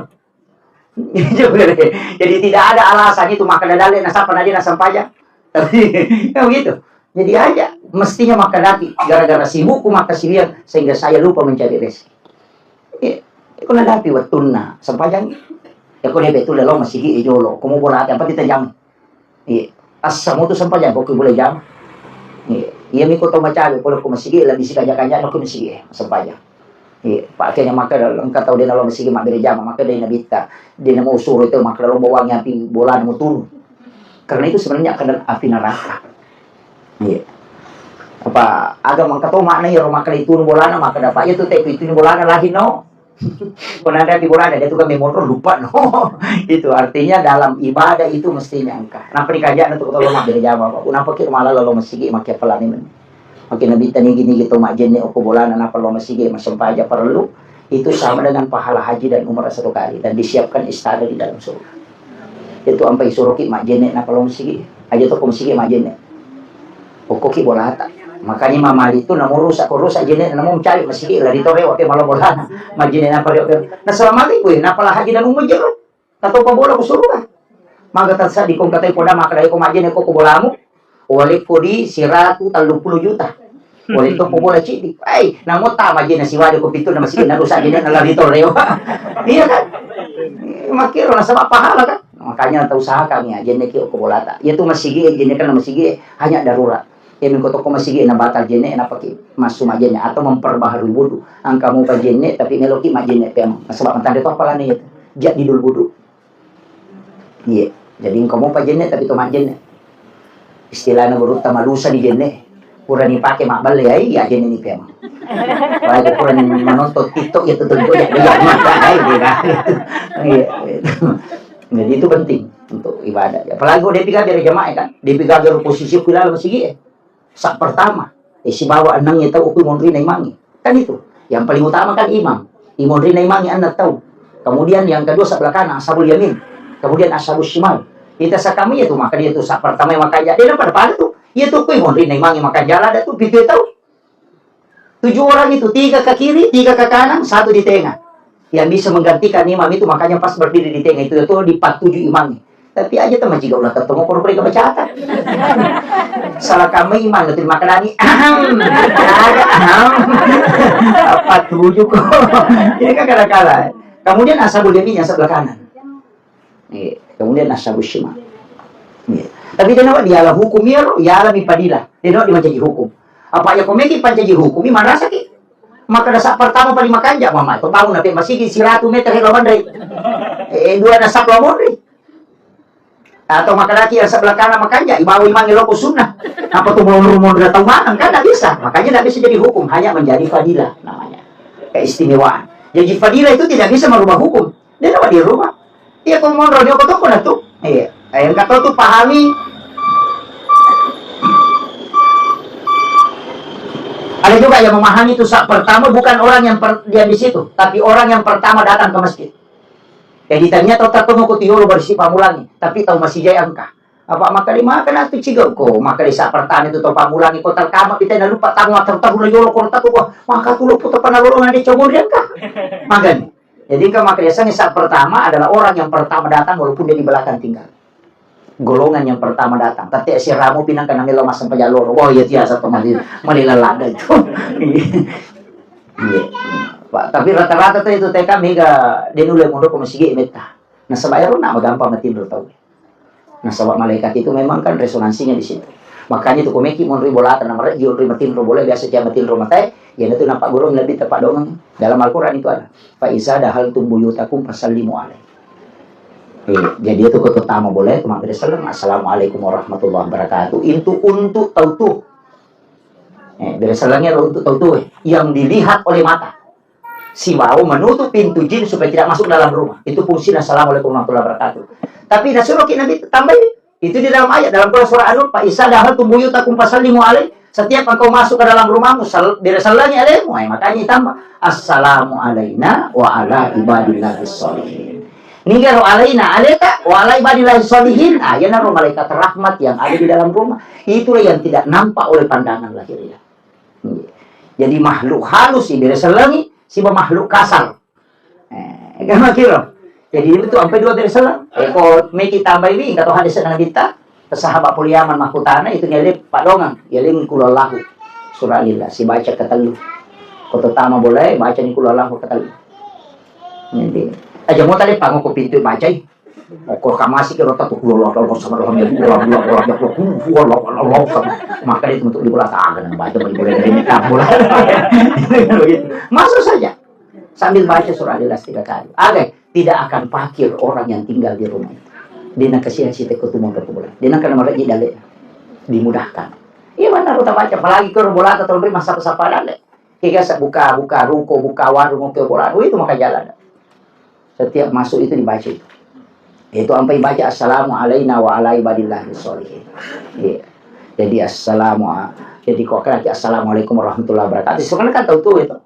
Jadi tidak ada alasan itu makkeda dalle nasappa na dia nasempajang. Tapi kan begitu. Jadi aja mestinya makkedaki gara-gara sibukku makkasiwiang sehingga saya lupa mencari rezeki. Eh, iko nadapi wettunna sempajang. Ya ko dia betul lo masigi e jolo, komo bola apa kita jam. Iya. Assamu tu sempajang ko boleh jam. Iya. Iya miko to macawe pole ko masigi lebih sikaja-kaja ko masigi sempajang. Iya, pakkeda maka engka tau de nalo masigi mabbere jama, maka de nabitta, de namo suro itu maka lo bawangi api bola namo tunu. Karena itu sebenarnya akan api neraka. Iya. Apa aga mangka to makna iyaro maka itu bolana maka dapat itu te itu bolana lagi no. Pernah ada di bolana dia tuh kan memotro lupa no. Itu artinya dalam ibadah itu mestinya engka. Kenapa dikajak untuk tolong mabbere jama, Pak? Kenapa kita malah lo masigi makai pelani men? Oke, Nabitta nigi-nigi to majjenne okko bolana nappa lo masigi massempajang parellu, itu sama dengan pahala haji dan umrah satu kali dan disiapkan istana di dalam surga. Itu ampai suruki majjenne nappa lo masigi. Aja to ko masigi majjenne. Okkoki bolata. Makanya mamali itu namo rusak, ko rusak jenne namo mencari masigi lari to rewa pe malah bolana. Majjenne nappa rewa pe. Nah, selama itu kue nappa haji dan umrah jero. Tato pa bola ku surga. Maga tassa di kong katai poda makkeda ko majjenne ko ko bolamu. Wale ko di siratu telluppulo juta. Wale to ko bola cidi. Eh, namo ta majjenne siwade ko pitu na masigi na rusak jenne na lari to rewa. Iya kan? Makkiro nasaba pahala kan? Makanya tau usahakan ya jenne ki ko bolata. Iya tu masigi jenne kan masigi hanya darurat. Iya mingko toko masigi na batal jenne na pake masuk majjenne atau memperbaharui wudu. Angkamu pa jenne tapi meloki majjenne pem. Nasaba matande to apalane itu. Jadi dul wudu. Iya. Jadi engka mopa jenne tapi to majjenne. Istilahna gurutta malusa di jenne. Purani pake mabballe ai ya jenne ni pema. Apalagi purani menonton TikTok ya tentu ya dia mata ai dia. Iya. Jadi itu penting untuk ibadah. Apalagi kalau dia tiga biar jamaah kan. Dia tiga biar posisi kuilala masigi. Sa pertama, eh, sibawa enneng tau okui monrina imangnge. Kan itu. Yang paling utama kan imam. Imonrina imangnge enneng tau. Kemudian yang kedua sebelah kanan, ashabul yamin. Kemudian ashabul shimal. Kita sakami itu maka dia tu sa pertama yang makan jadi pada pada tu. Iya tu kui monrina imangnge makan jalan ada tu pitu tau. Tujuh orang itu, tiga ke kiri, tiga ke kanan, satu di tengah. Yang bisa menggantikan imam itu makanya pas berdiri di tengah itu, itu dipatuju imamnya. Tapi aja teman juga ulah ketemu kalau mereka bercakap. Salah kamu imam itu makanani. Ahem. Ahem. Apa tujuh kok? Ini kan kadang-kadang. Kemudian ashabul yamin yang sebelah kanan. Iya. Kemudian ashabus shimal. Iya. Tapi dia nawa diala hukum ya, ya alami padilah. Dia nawa dimancaji hukum. Apa ya komeki pancaji hukum, ini marasa ki. Maka dasar pertama paling makanja, mama itu bangun nape masigi siratu meter helo mandre. Eh, dua dasar lo mondri. Atau makalaki yang sebelah kanan makanja, ibawa imang loko sunnah. Apa tuh mau rumah udah tahu mana? Kan tidak bisa. Makanya tidak bisa jadi hukum, hanya menjadi fadilah namanya. Keistimewaan. Jadi fadilah itu tidak bisa merubah hukum. Dia dapat di rumah. Iya, kau mau ronyo kau toko tu. Iya. Yang kata tu pahami. Ada juga yang memahami itu saat pertama bukan orang yang per, diam di situ, tapi orang yang pertama datang ke masjid. Jadi tanya tau tato mau kutiolo bersih pamulangi, tapi tau masih jaya engka. Apa maka di maka na tu cigau ko, maka di saat pertama itu tau pamulangi ko terkama kita na lupa tamu atau tahu lo yolo ko tato ko, maka tu lo putar panalolongan di comor dia engka. Makan. Jadi engka maka di saat pertama adalah orang yang pertama datang walaupun dia di belakang tinggal. Golongan yang pertama datang. Tapi si Ramo pinang kena melo masang pajak loro. Wah, iya tiasa to mali, mali lalada itu. Iya. Pak, tapi rata-rata tuh itu T K mega dia nulai mondok ke masigi metta. Nah, sebab ero nak gampang mati dulu tahu. Nah, sebab malaikat itu memang kan resonansinya di situ. Makanya itu komeki monri bola tanah merek jion ri matinro bola biasa cia matinro matai. Ya itu nampak gurung lebih tepat dong. Dalam Al-Quran itu ada. Fa iza dahaltum buyutakum fasallimu alaihi. Eh, jadi itu kota utama boleh cuma beri salam, "Assalamualaikum warahmatullahi wabarakatuh." Itu untuk tau tu. Eh, beri salamnya untuk tau tu, eh, yang dilihat oleh mata. Siwau menutup pintu jin supaya tidak masuk dalam rumah. Itu fungsinya "Assalamualaikum warahmatullahi wabarakatuh." Tapi nah suruh kita Nabi tambahin. Itu di dalam ayat, dalam Quran surah An-Nur, "Fa iza dahaltum buyutakum fasallimu alaihi." Setiap engkau masuk ke dalam rumahmu, sal-, beri salamnya alaimu. Eh, makanya ditambah, "Assalamu alaina wa ala ibadillahis sholihin." Nigaro alaina aleta, wa ala ibadillahi sholihin. Ah, iyanaro malaikat rahmat yang ada di dalam rumah. Itulah yang tidak nampak oleh pandangan lahiriah. Jadi makhluk halus ibere sellengi, siba makhluk kasar. Eh, kan makiro. Jadi itu ampe dua bere selleng. Eh, ko meki tambai wi, kato hadis Nabitta, sahabat pole Yaman makkutana, itu ngele padongang, ngele qul huwallahu. Surah Lillah, sibaca ketellu. Ko to tama bolae, baca ni qul huwallahu ketellu. Jadi, aja mo tale pango ko pintu bacai. Ko kamasi kiro tatu qul huwallahu, Allahu samad, lam yalid, walam yulad, walam yakul lahu kufuwan ahad. Maka dia untuk di bola tangan, baca bagi bola dari bola. Begitu. Masuk saja. Sambil baca surah Al-Ikhlas tiga kali. Aga, tidak akan fakir orang yang tinggal di rumah itu. Dena kasihan si teko tumang ke kuburan. Dena kena marejji dalle. Dimudahkan. Iya, mana kota baca, apalagi ke bola atau masa sapa dalle. Kega sa-, buka, buka ruko, buka warung, buka bola. Oh, itu maka jalan. Setiap masuk itu dibaca itu. Itu ampai baca, "Assalamu alaina wa ala ibadillahi sholihin." Iya. Jadi, assalamu a-, jadi, kok kena assalamualaikum warahmatullahi wabarakatuh. Sebenarnya kan tahu tuh itu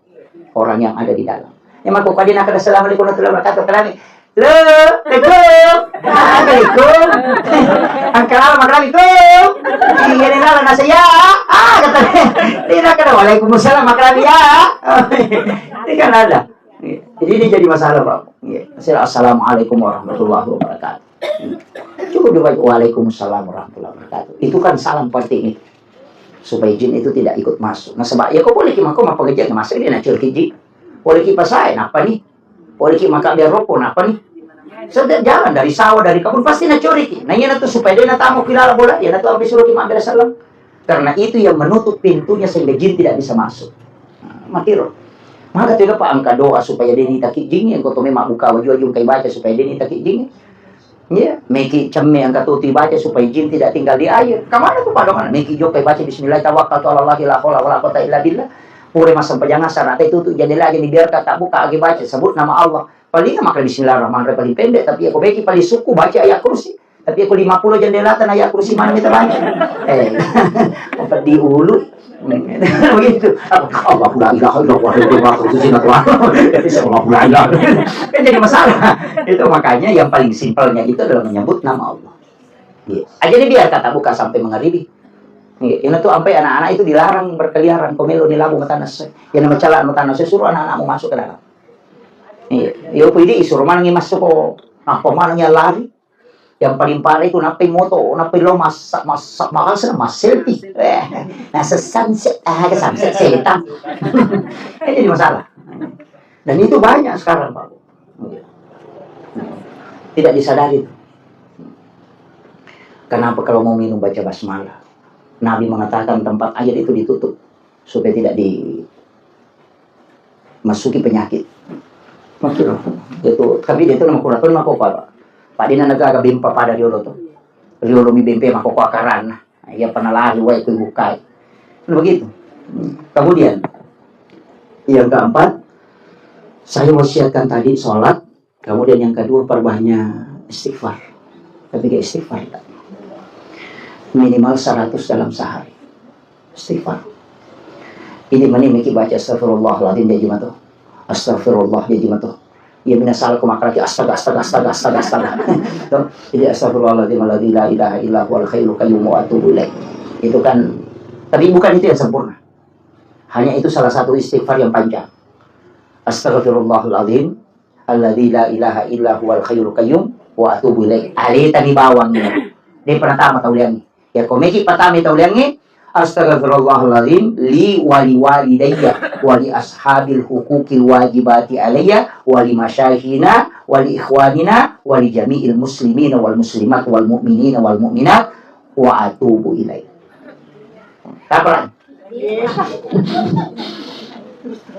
orang yang ada di dalam. Ya, maka kok dia nak assalamualaikum warahmatullahi wabarakatuh, kenapa? Lo, assalamualaikum. Assalamualaikum. Angkara makan itu. Iya, dia nala nasi ya. Ah, kata dia. Dia nak kena, "Waalaikumsalam, makan ya." Ini kan ada. Jadi ini jadi masalah, Pak. Iya. Saya, "Assalamualaikum warahmatullahi wabarakatuh." Cukup dibaca, "Waalaikumsalam warahmatullahi wabarakatuh." Itu kan salam penting itu. Supaya jin itu tidak ikut masuk. Nah, sebab ya kok boleh ki mako mappengajian, masa dia nak curki jin? Boleh ki pasai, napa nih? Boleh ki maka biar rokok, napa nih? Setiap jalan dari sawah, dari kebun, pasti nak curiki. Nah, iya tuh supaya dia nak tamu kilala bola, ya tuh habis suruh ki mampir salam. Karena itu yang menutup pintunya sehingga jin tidak bisa masuk. Nah, matiro. Maka tidak apa angka doa supaya dia nitaki jin, yang kau memang buka waju-waju kai baca supaya dia nitaki jin. Iya, meki cemme angka tuti baca supaya jin tidak tinggal di air. Kemana tuh padongan? Meki jokka baca bismillah tawakkaltu ala Allah la haula wala quwata illa billah. Pure massempajang asar, ate tutup jendela aja dibiarkan tak buka, agi baca, sebut nama Allah. Paling makan bismillahirrahmanirrahim paling pendek, tapi aku beki paling suku baca ayat kursi. Tapi aku lima puluh jendela tanah ayat kursi mana kita baca. Eh, pedih ulu. Begitu. Allahu la ilaha illallah, Allahu akbar, Allahu akbar. Jadi, Allahu la ilaha. Kan jadi masalah. Itu makanya yang paling simpelnya itu adalah menyebut nama Allah. Iya. Ah, jadi biar kata buka sampai mengeribi. Iya. Ini tuh sampai anak-anak itu dilarang berkeliaran, komelo di labu mata nasi. Yang nama calak mata nasi, suruh anak-anakmu masuk ke dalam. Iya. Yo, pidi suruh mana masuk kok. Nah, kok mana lari? Yang paling parah itu nappai moto, nappai lo masak, masak, masak, mas selfie. Eh, nah, sesan se-, ah, ke sunset setan. Ini jadi masalah. Dan itu banyak sekarang, Pak. Tidak disadari. Kenapa kalau mau minum baca basmalah? Nabi mengatakan tempat air itu ditutup supaya tidak di masuki penyakit. Makkiro. Itu, tapi dia itu nama kuraton mako apa, Pak? Pak Dina negara bempa pada riolo tu. Riolo mi bempe mako ko akaranna. Iya pernah lari wae ku bukai. Nah, begitu. Kemudian yang keempat, saya wasiatkan tadi sholat, kemudian yang kedua perbanyak istighfar. Tapi ke istighfar, minimal seratus dalam sehari. Istighfar. Ini meni miki baca astagfirullahaladzim dia jumatu. Astagfirullah dia jumatu. Ya mina salah ku makalaki astaga, astaga, astaga, astaga, astaga. Tuh, jadi astagfirullahaladzim alladzi la ilaha illa huwal hayyul qayyum wa atubu ilaih. Itu kan, tapi bukan itu yang sempurna. Hanya itu salah satu istighfar yang panjang. Astagfirullahaladzim alladzi la ilaha illa huwal hayyul qayyum wa atubu ilaih. Aleta mi bawang ini. Dia pernah tamat tauliangi. Ya, ko meki patami tauliangi, astaghfirullahaladzim li wali walidayya wali ashabil hukukil wajibati alayya wali masyaykhina wali ikhwanina wali jami'il muslimina wal muslimat wal mu'minina wal mu'minat wa atubu ilaih. Apa?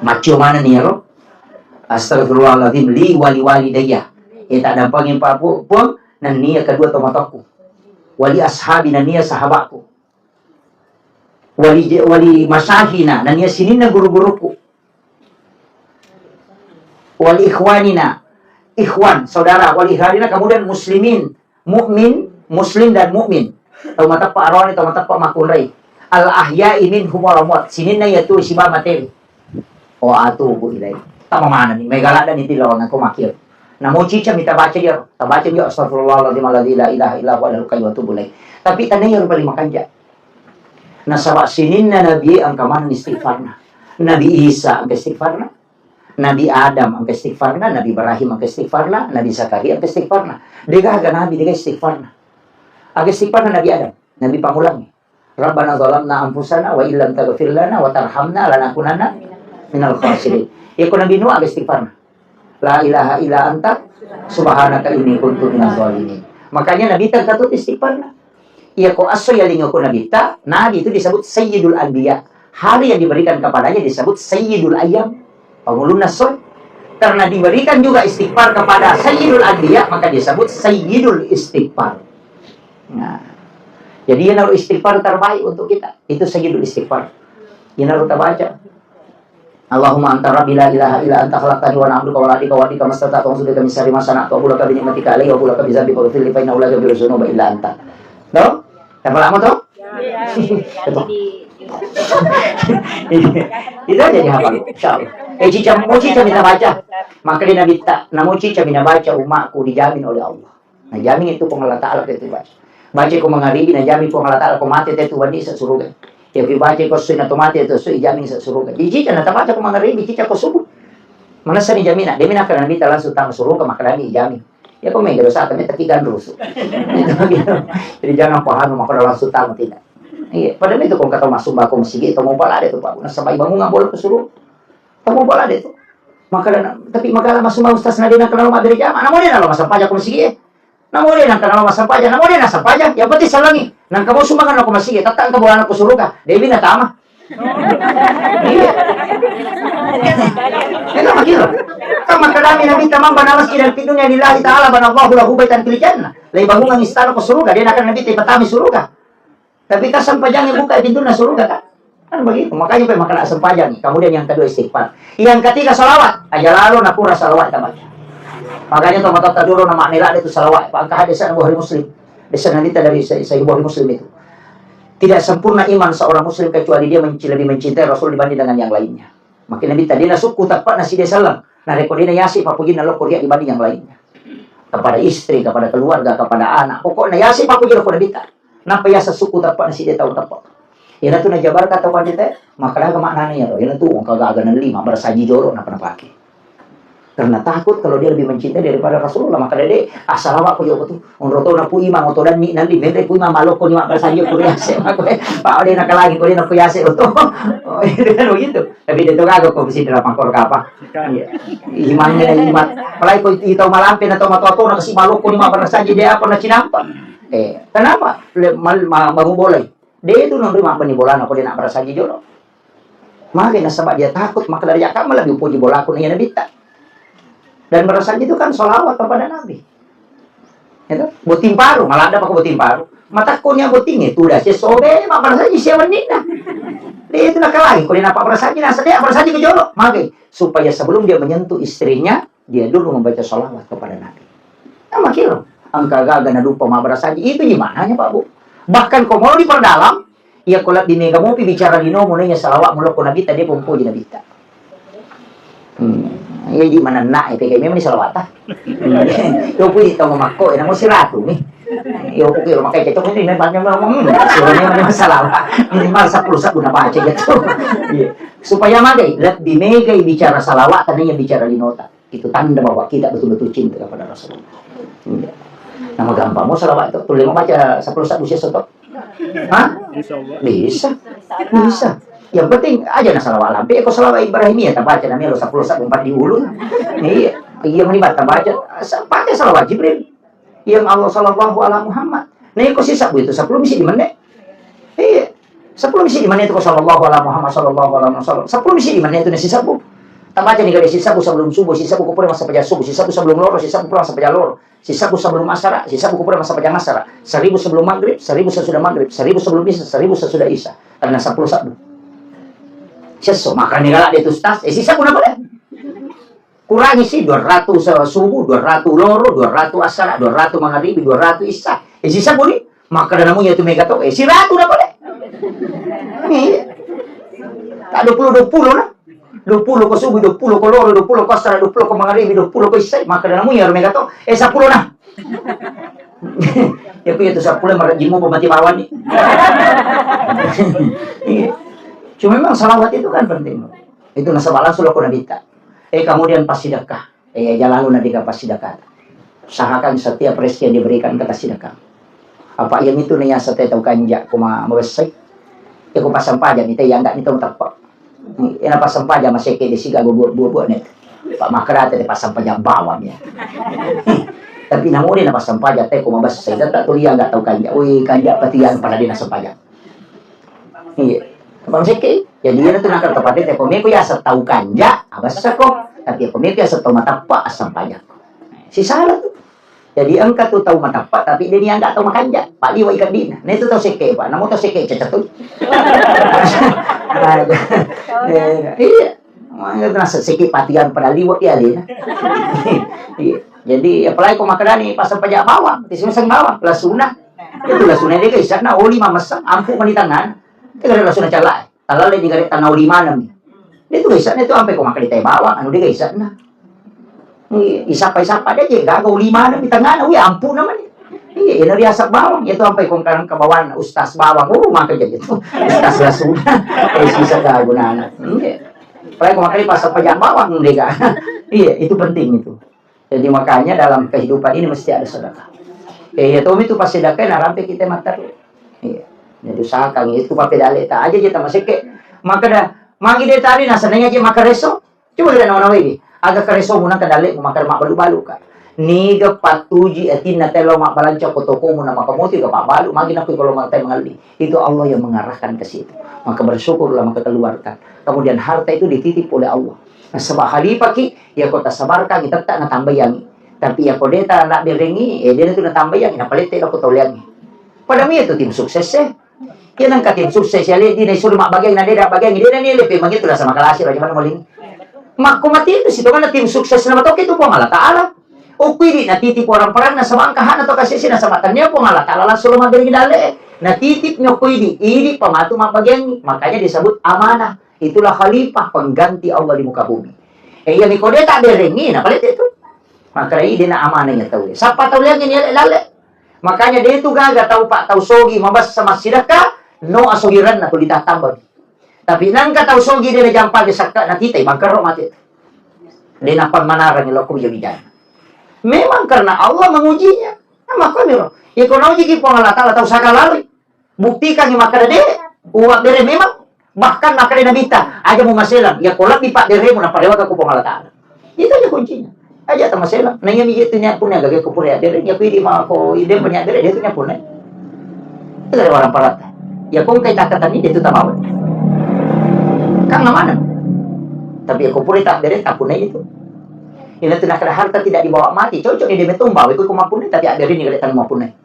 Maccio mana nih ya, Ro? Astagfirullahaladzim li wali walidayya. Eh, tak dampangin Pak Pu-, Puang, nennia kedua tomatokku. Wali ashabi nennia sahabatku. Wali je-, wali masahina nennia sininna guru-guruku. Wali ikhwanina, ikhwan, saudara, wali ikhwanina, kemudian muslimin, mukmin, muslim dan mukmin. Tau mateppa arone, tau mateppa makkunrai. Al ahya'i minhum wal amwat. Sininna iya tu siba materi. Wa atubu ilaih. Tama mana ni, mega ladda ni tilawan aku makir. Namo cica mita baca dia, tabaca dia, "Astagfirullahaladzim alladzi la ilaha illa huwa al hayyul qayyum wa atubu ilaih." Tapi tandanya rupa lima kanja. Nasaba sininna Nabi engka maneng istighfarna. Nabi Isa engka istighfarna. Nabi Adam engka istighfarna, Nabi Ibrahim engka istighfarna, Nabi Zakaria engka istighfarna. Degaga Nabi dega istighfarna. Aga istighfarna Nabi Adam, Nabi Pamulangi. "Rabbana zalamna anfusana wa illam taghfir lana wa tarhamna lanakunanna minal khasirin." Iyako Nabi Nuh aga istighfarna. "La ilaha illa anta subhanaka inni kuntu minaz zalimin." Makanya Nabi terkatut istighfarna. Iyako esso yalinga ko Nabitta, Nabi itu disebut Sayyidul Anbiya. Hari yang diberikan kepadanya disebut Sayyidul Ayyam. Pangulunna esso. Karena diberikan juga istighfar kepada Sayyidul Anbiya, maka disebut Sayyidul Istighfar. Nah, jadi yang istighfar terbaik untuk kita. Itu Sayyidul Istighfar. Yang harus kita baca. Allahumma anta rabbi la ilaha illa anta khalaqtani wa ana abduka wa la adika wa adika mastata'tu wa a'udzu bika min syarri ma sana'tu wa abu'u laka bi ni'matika alayya wa abu'u laka bi dzambi faghfirli fa innahu la yaghfiru dzunuba illa anta. Toh? Apa lama toh? Iya. Toh. Itu aja dihafal, insyaallah. Eh, cica, mau cica minta baca. Maka dia Nabi tak, namun cica minta baca umatku dijamin oleh Allah. Najamin itu Puang Allah Ta'ala itu baca. Baca ko mangaribi, najamin Puang Allah Ta'ala ko mate te tu wani sa suruga. Ya, pi baca ko sui na to mate tu sui jamin sa suruga. Jadi, cica na tabaca ko mangaribi, cica ko subuh. Manessa ni jamina, dia mina kana mita langsung tama suruga, maka dani jamin. Ya, ko mega dosa, tapi tapi kan rusuh. Jadi, jangan paham, maka langsung tama tidak. Iya, pada itu ko kata masuk bako masigi, to mau balade tu, Pak. Nasaba bangun nggak boleh ke suruga. To mau balade tu. Maka, tapi maka masuk ustaz nadina kenal madri jama, namun dia nalo masuk pajak ko masigi. Namo de nangka nalo massempajang, namo de nassempajang, yang penting salangi. Nangka mau sumbangan ko masigi, tetta engka bolana ko suruga, dewi natama. Iya. Itu makiro. Kan makkedami Nabi, "Tamam bana masjid dan pintunya lillahi ta'ala, bana Allahu lahu baitan fil jannah." Lagi bangunan istana ko suruga, dia akan Nabi tipe tami suruga. Tapi kan sempajangnya buka pintunna suruga, kan? Kan begitu. Makanya pe makkeda sempajang. Kemudian yang kedua istighfar. Yang ketiga salawat. Aja lalo napura salawat kita baca. Makanya to matotta dulu nama nila itu salawat. Pak angka hadis Bukhari Muslim. Hadis nanti dari Sahih Sahih Bukhari Muslim itu. Tidak sempurna iman seorang muslim kecuali dia menci-, lebih mencintai Rasul dibanding dengan yang lainnya. Makanya Nabi tadi nasukku tepat nasi dia salam. Nah, reko dia yasi papujinna lokko dia dibanding yang lainnya. Kepada istri, kepada keluarga, kepada anak. Pokoknya yasi papujinna lokko Nabi ta. Nappa yaseng sukku teppa naside tau teppa. Iyanatu najabarka tau panrita, makkadaga maknana iyaro? Iyanatu engka gaga nelli mabbarasaji jolo nappa napake. Karena takut kalau dia lebih mencintai daripada Rasulullah, makkada de, ah, salawat ko jolo tu. Onro to napu imang oto danni nalli, menre pu imang malokko ni mabbarasaji ko riase, makko, eh, pa de nakalangi ko de naku yase oto. Oh, itu kan begitu. Tapi de to gaga ko sini rapang kor kapa. Iya. Imannya iman. Apalagi ko itu tau malampe na tau matoa-toa na kasi malokko ni mabbarasaji de apa na cinampa. Eh, kenapa? Le-, mal-, ma-, bangun bolai. De tu nonroi mabbani bolana ko de nabbarasaji jolo. Mage nasaba dia takut, maka dari akal lebih puji bolaku nih Nabitta. Dan barasaji itu kan salawat kepada Nabi. Ya toh? Botting paru, malah ada pakai botting paru. Matakko nia botting itu udah sia sobe, mabbarasaji sia wenninna. De tu nakalai, ko de nabbarasaji, nasa de nabbarasaji ke jolo. Mage, supaya sebelum dia menyentuh istrinya, dia dulu membaca salawat kepada Nabi. Nah, makiro, engka gaga nadupa mabbarasaji, itu gimana nya, Pak Bu? Bahkan ko mau diperdalam, iya ko lebbi mega mopi bicara linomu nanya salawat mulokko Nabi tadi pun puji Nabi ta. Hmm. Iya di mana nak, ya, memang di salawat ta. Yo puji tau makko, ya, namu siratu nih. Yo pukir makai cocok ini memang memang, hmm, suruhnya memang salawat. Minimal sepuluh sabu na baca gitu. Iya. Supaya magai, lebbi megai bicara salawat, tandanya bicara linota. Itu tanda bahwa kita betul-betul cinta kepada Rasulullah. Iya. Nama gampang mau salawat itu, tulis mau baca sepuluh sabu sih soto. Hah? Insya Allah. Bisa. Bisa. Yang penting aja na salawat lampe, kok salawat Ibrahimiyah, tak baca namanya lo sepuluh sabu empat di ulu. Iya. Iya, menibat tak baca. Sa-, pakai salawat Jibril. Yang Allah sallallahu ala Muhammad. Nah, iko sisabbu itu sepuluh misi di menit. Iya. Sepuluh misi di menit itu sallallahu ala Muhammad sallallahu ala Muhammad. Sepuluh misi di menit itu nasi sabbu. Tabaca nih kali sisabbu sebelum subuh, sisabbu kupure masa pajak subuh, sisabbu sebelum loro, sisabbu kupure masa pajak loro, sisabbu sebelum asara, sisabbu kupure masa pajak asara, seribu sebelum maghrib, seribu sesudah maghrib, seribu sebelum isya, seribu sesudah isya. Karena sepuluh sabbu. Sesso, makanya galak dia tuh ustaz, eh sisabbu apa deh? Kurangi si dua ratus subuh, dua ratus loro, dua ratus asara, dua ratus mangaribi, dua ratus isya. Eh, sisa puni, maka ada namanya tu mega to. Eh, siratu na pale. Iya. Tak dua puluh dua puluh na. Dua puluh ko subuh, dua puluh ko loro, dua puluh ko asara, dua puluh ko mangaribi, dua puluh ko isai, makkeda namu iyaro mega to, eh, seppulo na. Ya, kuya tu seppulo marajimmu pemati bawani. Iya. Cuma memang salawat itu kan penting. Itu nasaba langsung lo ko Nabitta. Eh, kemudian pas sedekah. Eh, aja lalu na dega passidakata. Usahakan setiap rezeki yang diberikan kita sedekah. Apa yang itu nih yang setiap tahu kanja kuma mawessai. Ya ku passampajang ni te yang enggak ni tau teppa. Ena passampajang masih ke disiga buat buat buat nih. Pak makrate te passampajang bawang ya. Tapi namuri na passampajang te kuma bessai tetap tuh dia enggak tahu kanja. Wih kanja patian pada dia na sempajang. Iya. Bang Seke, jadi iyana tu nakal tepade te pemeko ya setau kanja, abessako. Tapi pemeko ya setau matappa assampajakko. Sisala tu. Jadi engka tu tau matappa tapi dia nianggap tau makanja. Pak liwa ikan dina. Nah itu tau Seke, Pak. Namu tau Seke cecet tu. Nah, iya. Makanya tu nasa Seke patian pada liwa ya lina. Iya. Jadi apalagi kau makanani pasal pajak bawang, tisu meseng bawang, lasuna. Itu lasuna dia guys, sana oli mameseng, ampu mani tangan. Tegare lasuna cala. Talalle digare tangau lima enam. Dia tu gaisana tu ampe ko makkeda tai bawang anu dia gaisana. Isapa-isapa dia je gaga lima enam di tengah wi ampu namanya. Iya, ina riasap bawang itu ampe ko kan ke bawang ustaz bawang. Oh, maka jadi tu. Ustaz lasuna. Eh sisa gaga gunana. Iya. Apalagi ko makkeda pasal pajak bawang dia. Iya, itu penting itu. Jadi makanya dalam kehidupan ini mesti ada sedekah. Eh, ya tomi tu pas sedekah narampe kita matar. Iya. Jadi usahakan itu pape dalle ta aja je tamaseke. Maka dah magi de tadi nasenai aja maka reso. Coba kita nawa-nawa ini. Aga kareso munang ke dalle maka mak balu-balu ka. Niga patuji atinna telo mak balanca ko tokomu na maka moti ga pak balu magi nakui kalau mak tai mengalli. Itu Allah yang mengarahkan ke situ. Maka bersyukurlah maka keluarkan. Kemudian harta itu dititip oleh Allah. Nasaba khalifah ki, iya ko tasabarkangngi tetta natambayangngi. Tapi iya ko de ta nabberengngi, eh de tu natambayangngi, napalette lako tauleangngi. Pada mi itu tim sukses eh. Iya nangka tim sukses ya le dina isuru mabbagiang na de da bagiang de na ni le pe mangitu rasa makalasi raja mana moling. Makko mati itu situ kan tim sukses nama toke itu Puang Allah Taala. Okui di natitip orang perang nasaba engka hana to kasih sih nasaba tania Puang Allah Taala langsung lo mabberengngi dalle. Natitip nyokui di idi pamatu mabbagiangngi. Makanya disebut amanah. Itulah khalifah pengganti Allah di muka bumi. Eh, iya miko de tabberengngi, napalette tu. Maka ide na amanah ya tau. Sapa tau liang ini lalle. Makanya de tu gaga tau pak tau sogi mabassa massidakka, no asogiranna tu ditatambah. Tapi nangka tau sogi de najampa de sakka na kita bangkaro mate. De na pammanarang lo ko bijana. Memang karena Allah mengujinya. Nah, makanya lo. Iko nauji ki Puang Allah Taala tau saka lalui. Buktikangngi makkeda de, uwabbere memang. Bahkan makkeda Nabitta, aja mu maselang, iya ko lebbi pabberemu naparewaka ku Puang Allah Taala. Itu aja kuncinya. Aja ta maselang. Na iya mi itu niat punya gage ku pura abbere, iya ku idi mako ide punya abbere, dia itu niat punya. Itu dari orang parata. Ya ko engkai takatan ini dia itu tamawa. Kan mana? Tapi ya ko pura tak bere tak punya itu. Ini tu nakada harta tidak dibawa mati, cocok ni dia metumba, itu kemampuan tapi abbere ni kada tan mampunya.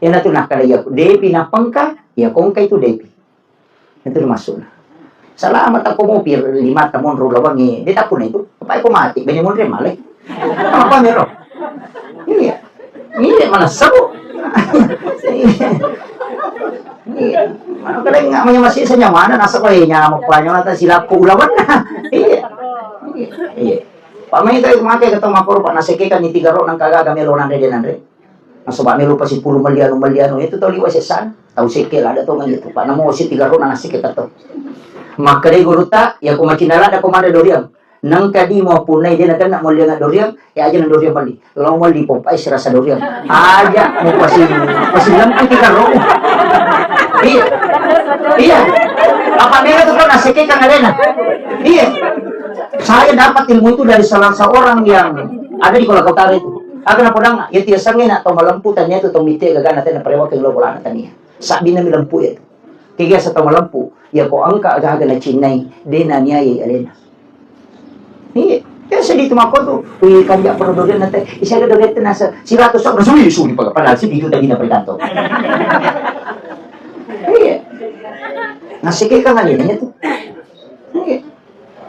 Iyana tu nakkeda iya depi napengka, iya kongka itu depi. Itu maksudna. Salama tako mopi lima tamonro lawangi, de tapuna itu. Apa ko mati, bene monre male. Apa mero? Iya. Iya mana seru. Iya. Mana kalian nggak mau masih senyamana nasa ko iya nyama panyo nata silaku ulawan. Iya. Iya. Iya. Pamai kai make ketemu makoro pak naseke kan tiga ro nang kaga kami lo nandre de nandre. Nasaba melo pasipulung melli anu, melli anu, itu tau liwa sessana. Tau sekke lada tongeng itu. Pak namo si tiga rona nasike kato. Makkedai gurutta, iya ko macinna lada ko mada doriang. Nengka di mau punai de nakenna molliang doriang, ya aja na doriang melli. Lao melli pompai serasa doriang. Aja mau pasi pasi lempu tiga ro. Iya. Iya. Apa mega tu kau nasike kan alena. Iya. Saya dapat ilmu itu dari salah seorang yang ada di Kolaka Utara itu. Aga napodang, iya tiasangnge na tau malempu tania tu tau mitte gagana tena parewa ke lo bolana tania. Sabbina mi lempu iya tu. Kega sa tau malempu, iya ko engka gaga nacinnai, de naniayai alena. Iya, biasa di tu makko tu, wih kanja pernah dorian nate, isi ada dorian tena se-, seratus sok, suli, suli, padahal si itu tadi na perkanto. Iya. Nasike kan alena tu. Iya.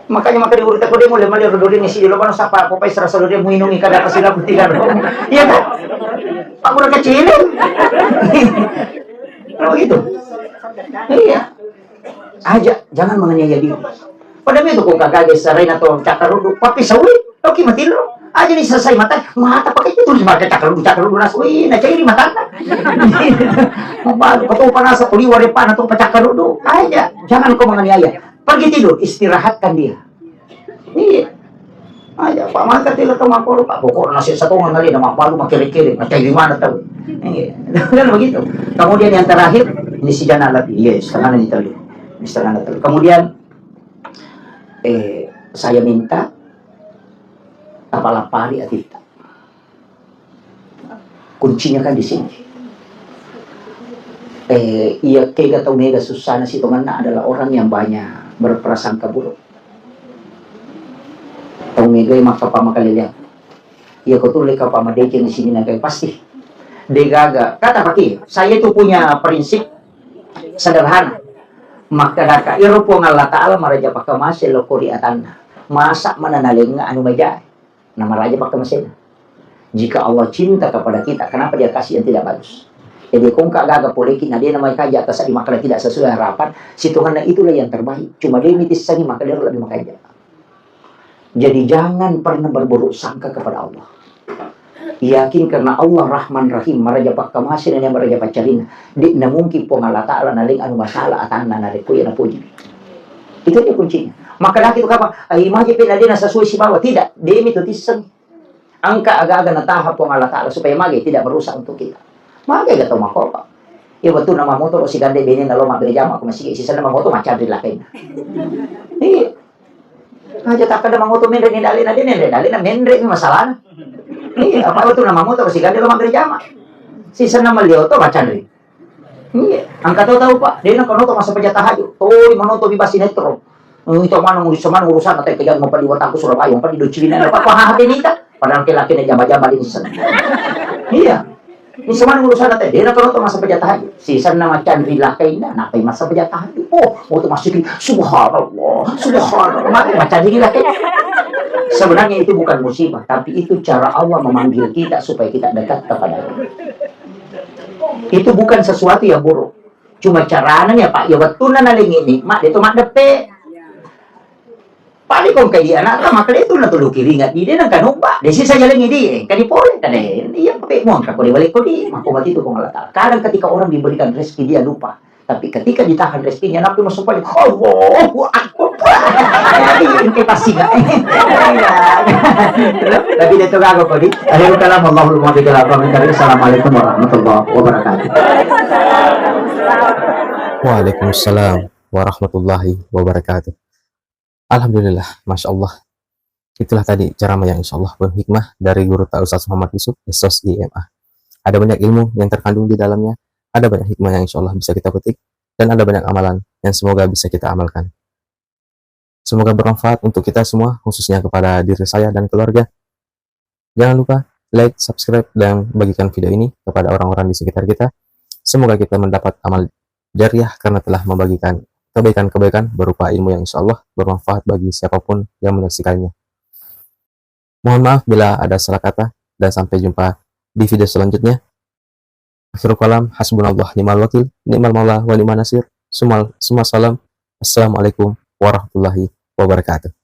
Makanya maka diurut aku dia mulai mulai rodori ni si lo kan sapa apa apa serasa dia muinungi kada pasti dapat tiga dong. Iya kan? Aku udah kecil. Kalau gitu. Iya. Aja jangan menganiaya diri. Pada meto ko gaga saraina to cakkaruddu, pappisaui, loki matillo. Aja ni selesai mata, mata pakai itu terus mata cakkaruddu, cakkaruddu nasu, wih, na cairi matana. Baru kau panasa, tuli ware pana tu pacakkaruddu. Aja, jangan kau menganiaya. Pergi tidur, istirahatkan dia. Iya. Aja, Pak, mata tidur ke makoro, Pak. Pokoknya nasi satu ngali nama baru makin kiri, macam gimana tahu. Iya. Kan begitu. Kemudian yang terakhir, ini si Jana lagi. Iya, setengah ini tadi. Ini setengah tadi. Kemudian eh, saya minta tapalappari atitta. Kuncinya kan di sini. Eh, iya kega tau mega sussana sitongenna adalah orang yang banyak berprasangka buruk. Tau mega makkapa makaleleang. Iya ko tulle kapa madeceng di sini nagai pasti. Degaga. Kata paki, saya itu punya prinsip sederhana. Makkadaka, iro Puang Allah Ta'ala maraja pakkamase lokko ri atanna. Masa mana nalenga anu majae. Na maraja pakkamasena. Jika Allah cinta kepada kita, kenapa dia kasih yang tidak bagus? Jadi, kongka gaga poleki, na dia namai kaja atas di makna tidak sesuai harapan, si Tuhan itulah yang terbaik. Cuma dia mitissangi, maka dia lebih makaja. Jadi, jangan pernah berburuk sangka kepada Allah. Yakin karena Allah Rahman Rahim, maraja pakkamase na maraja paccarina. De'na mungkin Puang Allah Ta'ala naling anu masalah atanna narekko iya napuji. Itu dia kuncinya. Maka lagi itu kapa? Ai maje pe na dia na sesuai sibawa. Tidak, demi tu tisseng. Angka aga-aga nataha Puang Allah Ta'ala supaya mage tidak merusak untuk kita. Mage ga tau makopa. Iya, betul nama motor si gande bene na lo mabbere jama ko masigi sisa nama motor macanri lakaina. Iya. Aja takkada mangoto menre ni dalena, de menre dalena, menre ni masalahna. Iya, apa betul nama motor si gande lo mabbere jama. Sisa nama lioto macanri. Iya, angka tau tau, Pak. Dena kanoto masa peja tahajud. Toi manoto biba sinetron. Eh, itu mana ngurus mana urusan atau pegang mau di wataku Surabaya, mau di docilina apa apa hati nita. Padahal ke laki jama-jama di sana. Iya. Ini semana urusan atau dena kanoto masa peja tahajud. Si sana macan rilakaina, napai masa peja tahajud. Oh, mau tuh masukin subhanallah, subhanallah. Mati macan rilakaina. Sebenarnya itu bukan musibah, tapi itu cara Allah memanggil kita supaya kita dekat kepada Allah. Itu bukan sesuatu yang buruk. Cuma carana ya, Pak, ya wettunna nalengi nikmat, itu maddeppe. Pale kong kai anak ta, maka itu na tulu kiringat di dia nang kanubba. Desi saja lengi di, eh, kadi pole, kade, iya, pakai muang, kako di balik kodi, mako mati tu kong Allah Ta'ala. Kadang ketika orang diberikan rezeki, dia lupa. Tapi ketika ditahan rezekinya, nabi masuk paling, Allahu Akbar. Jadi, ini pasti nggak. Iya. Tapi dia tuh kagak kodi. Akhirul kalam, Allahul muwaffiq ila aqwamit thariq. Assalamualaikum warahmatullahi wabarakatuh. Waalaikumsalam warahmatullahi wabarakatuh. Alhamdulillah, Masya Allah. Itulah tadi ceramah yang insya Allah penuh hikmah dari guru ta Ustaz Muhammad Yusuf, S S I M A. Ada banyak ilmu yang terkandung di dalamnya, ada banyak hikmah yang insya Allah bisa kita petik, dan ada banyak amalan yang semoga bisa kita amalkan. Semoga bermanfaat untuk kita semua, khususnya kepada diri saya dan keluarga. Jangan lupa like, subscribe, dan bagikan video ini kepada orang-orang di sekitar kita. Semoga kita mendapat amal jariah karena telah membagikan kebaikan-kebaikan berupa ilmu yang insya Allah bermanfaat bagi siapapun yang menyaksikannya. Mohon maaf bila ada salah kata, dan sampai jumpa di video selanjutnya. Akhirul kalam, hasbunallah ni'mal wakil, ni'mal maula wa ni'man nasir. Sumal, sumal salam. Assalamualaikum warahmatullahi wabarakatuh.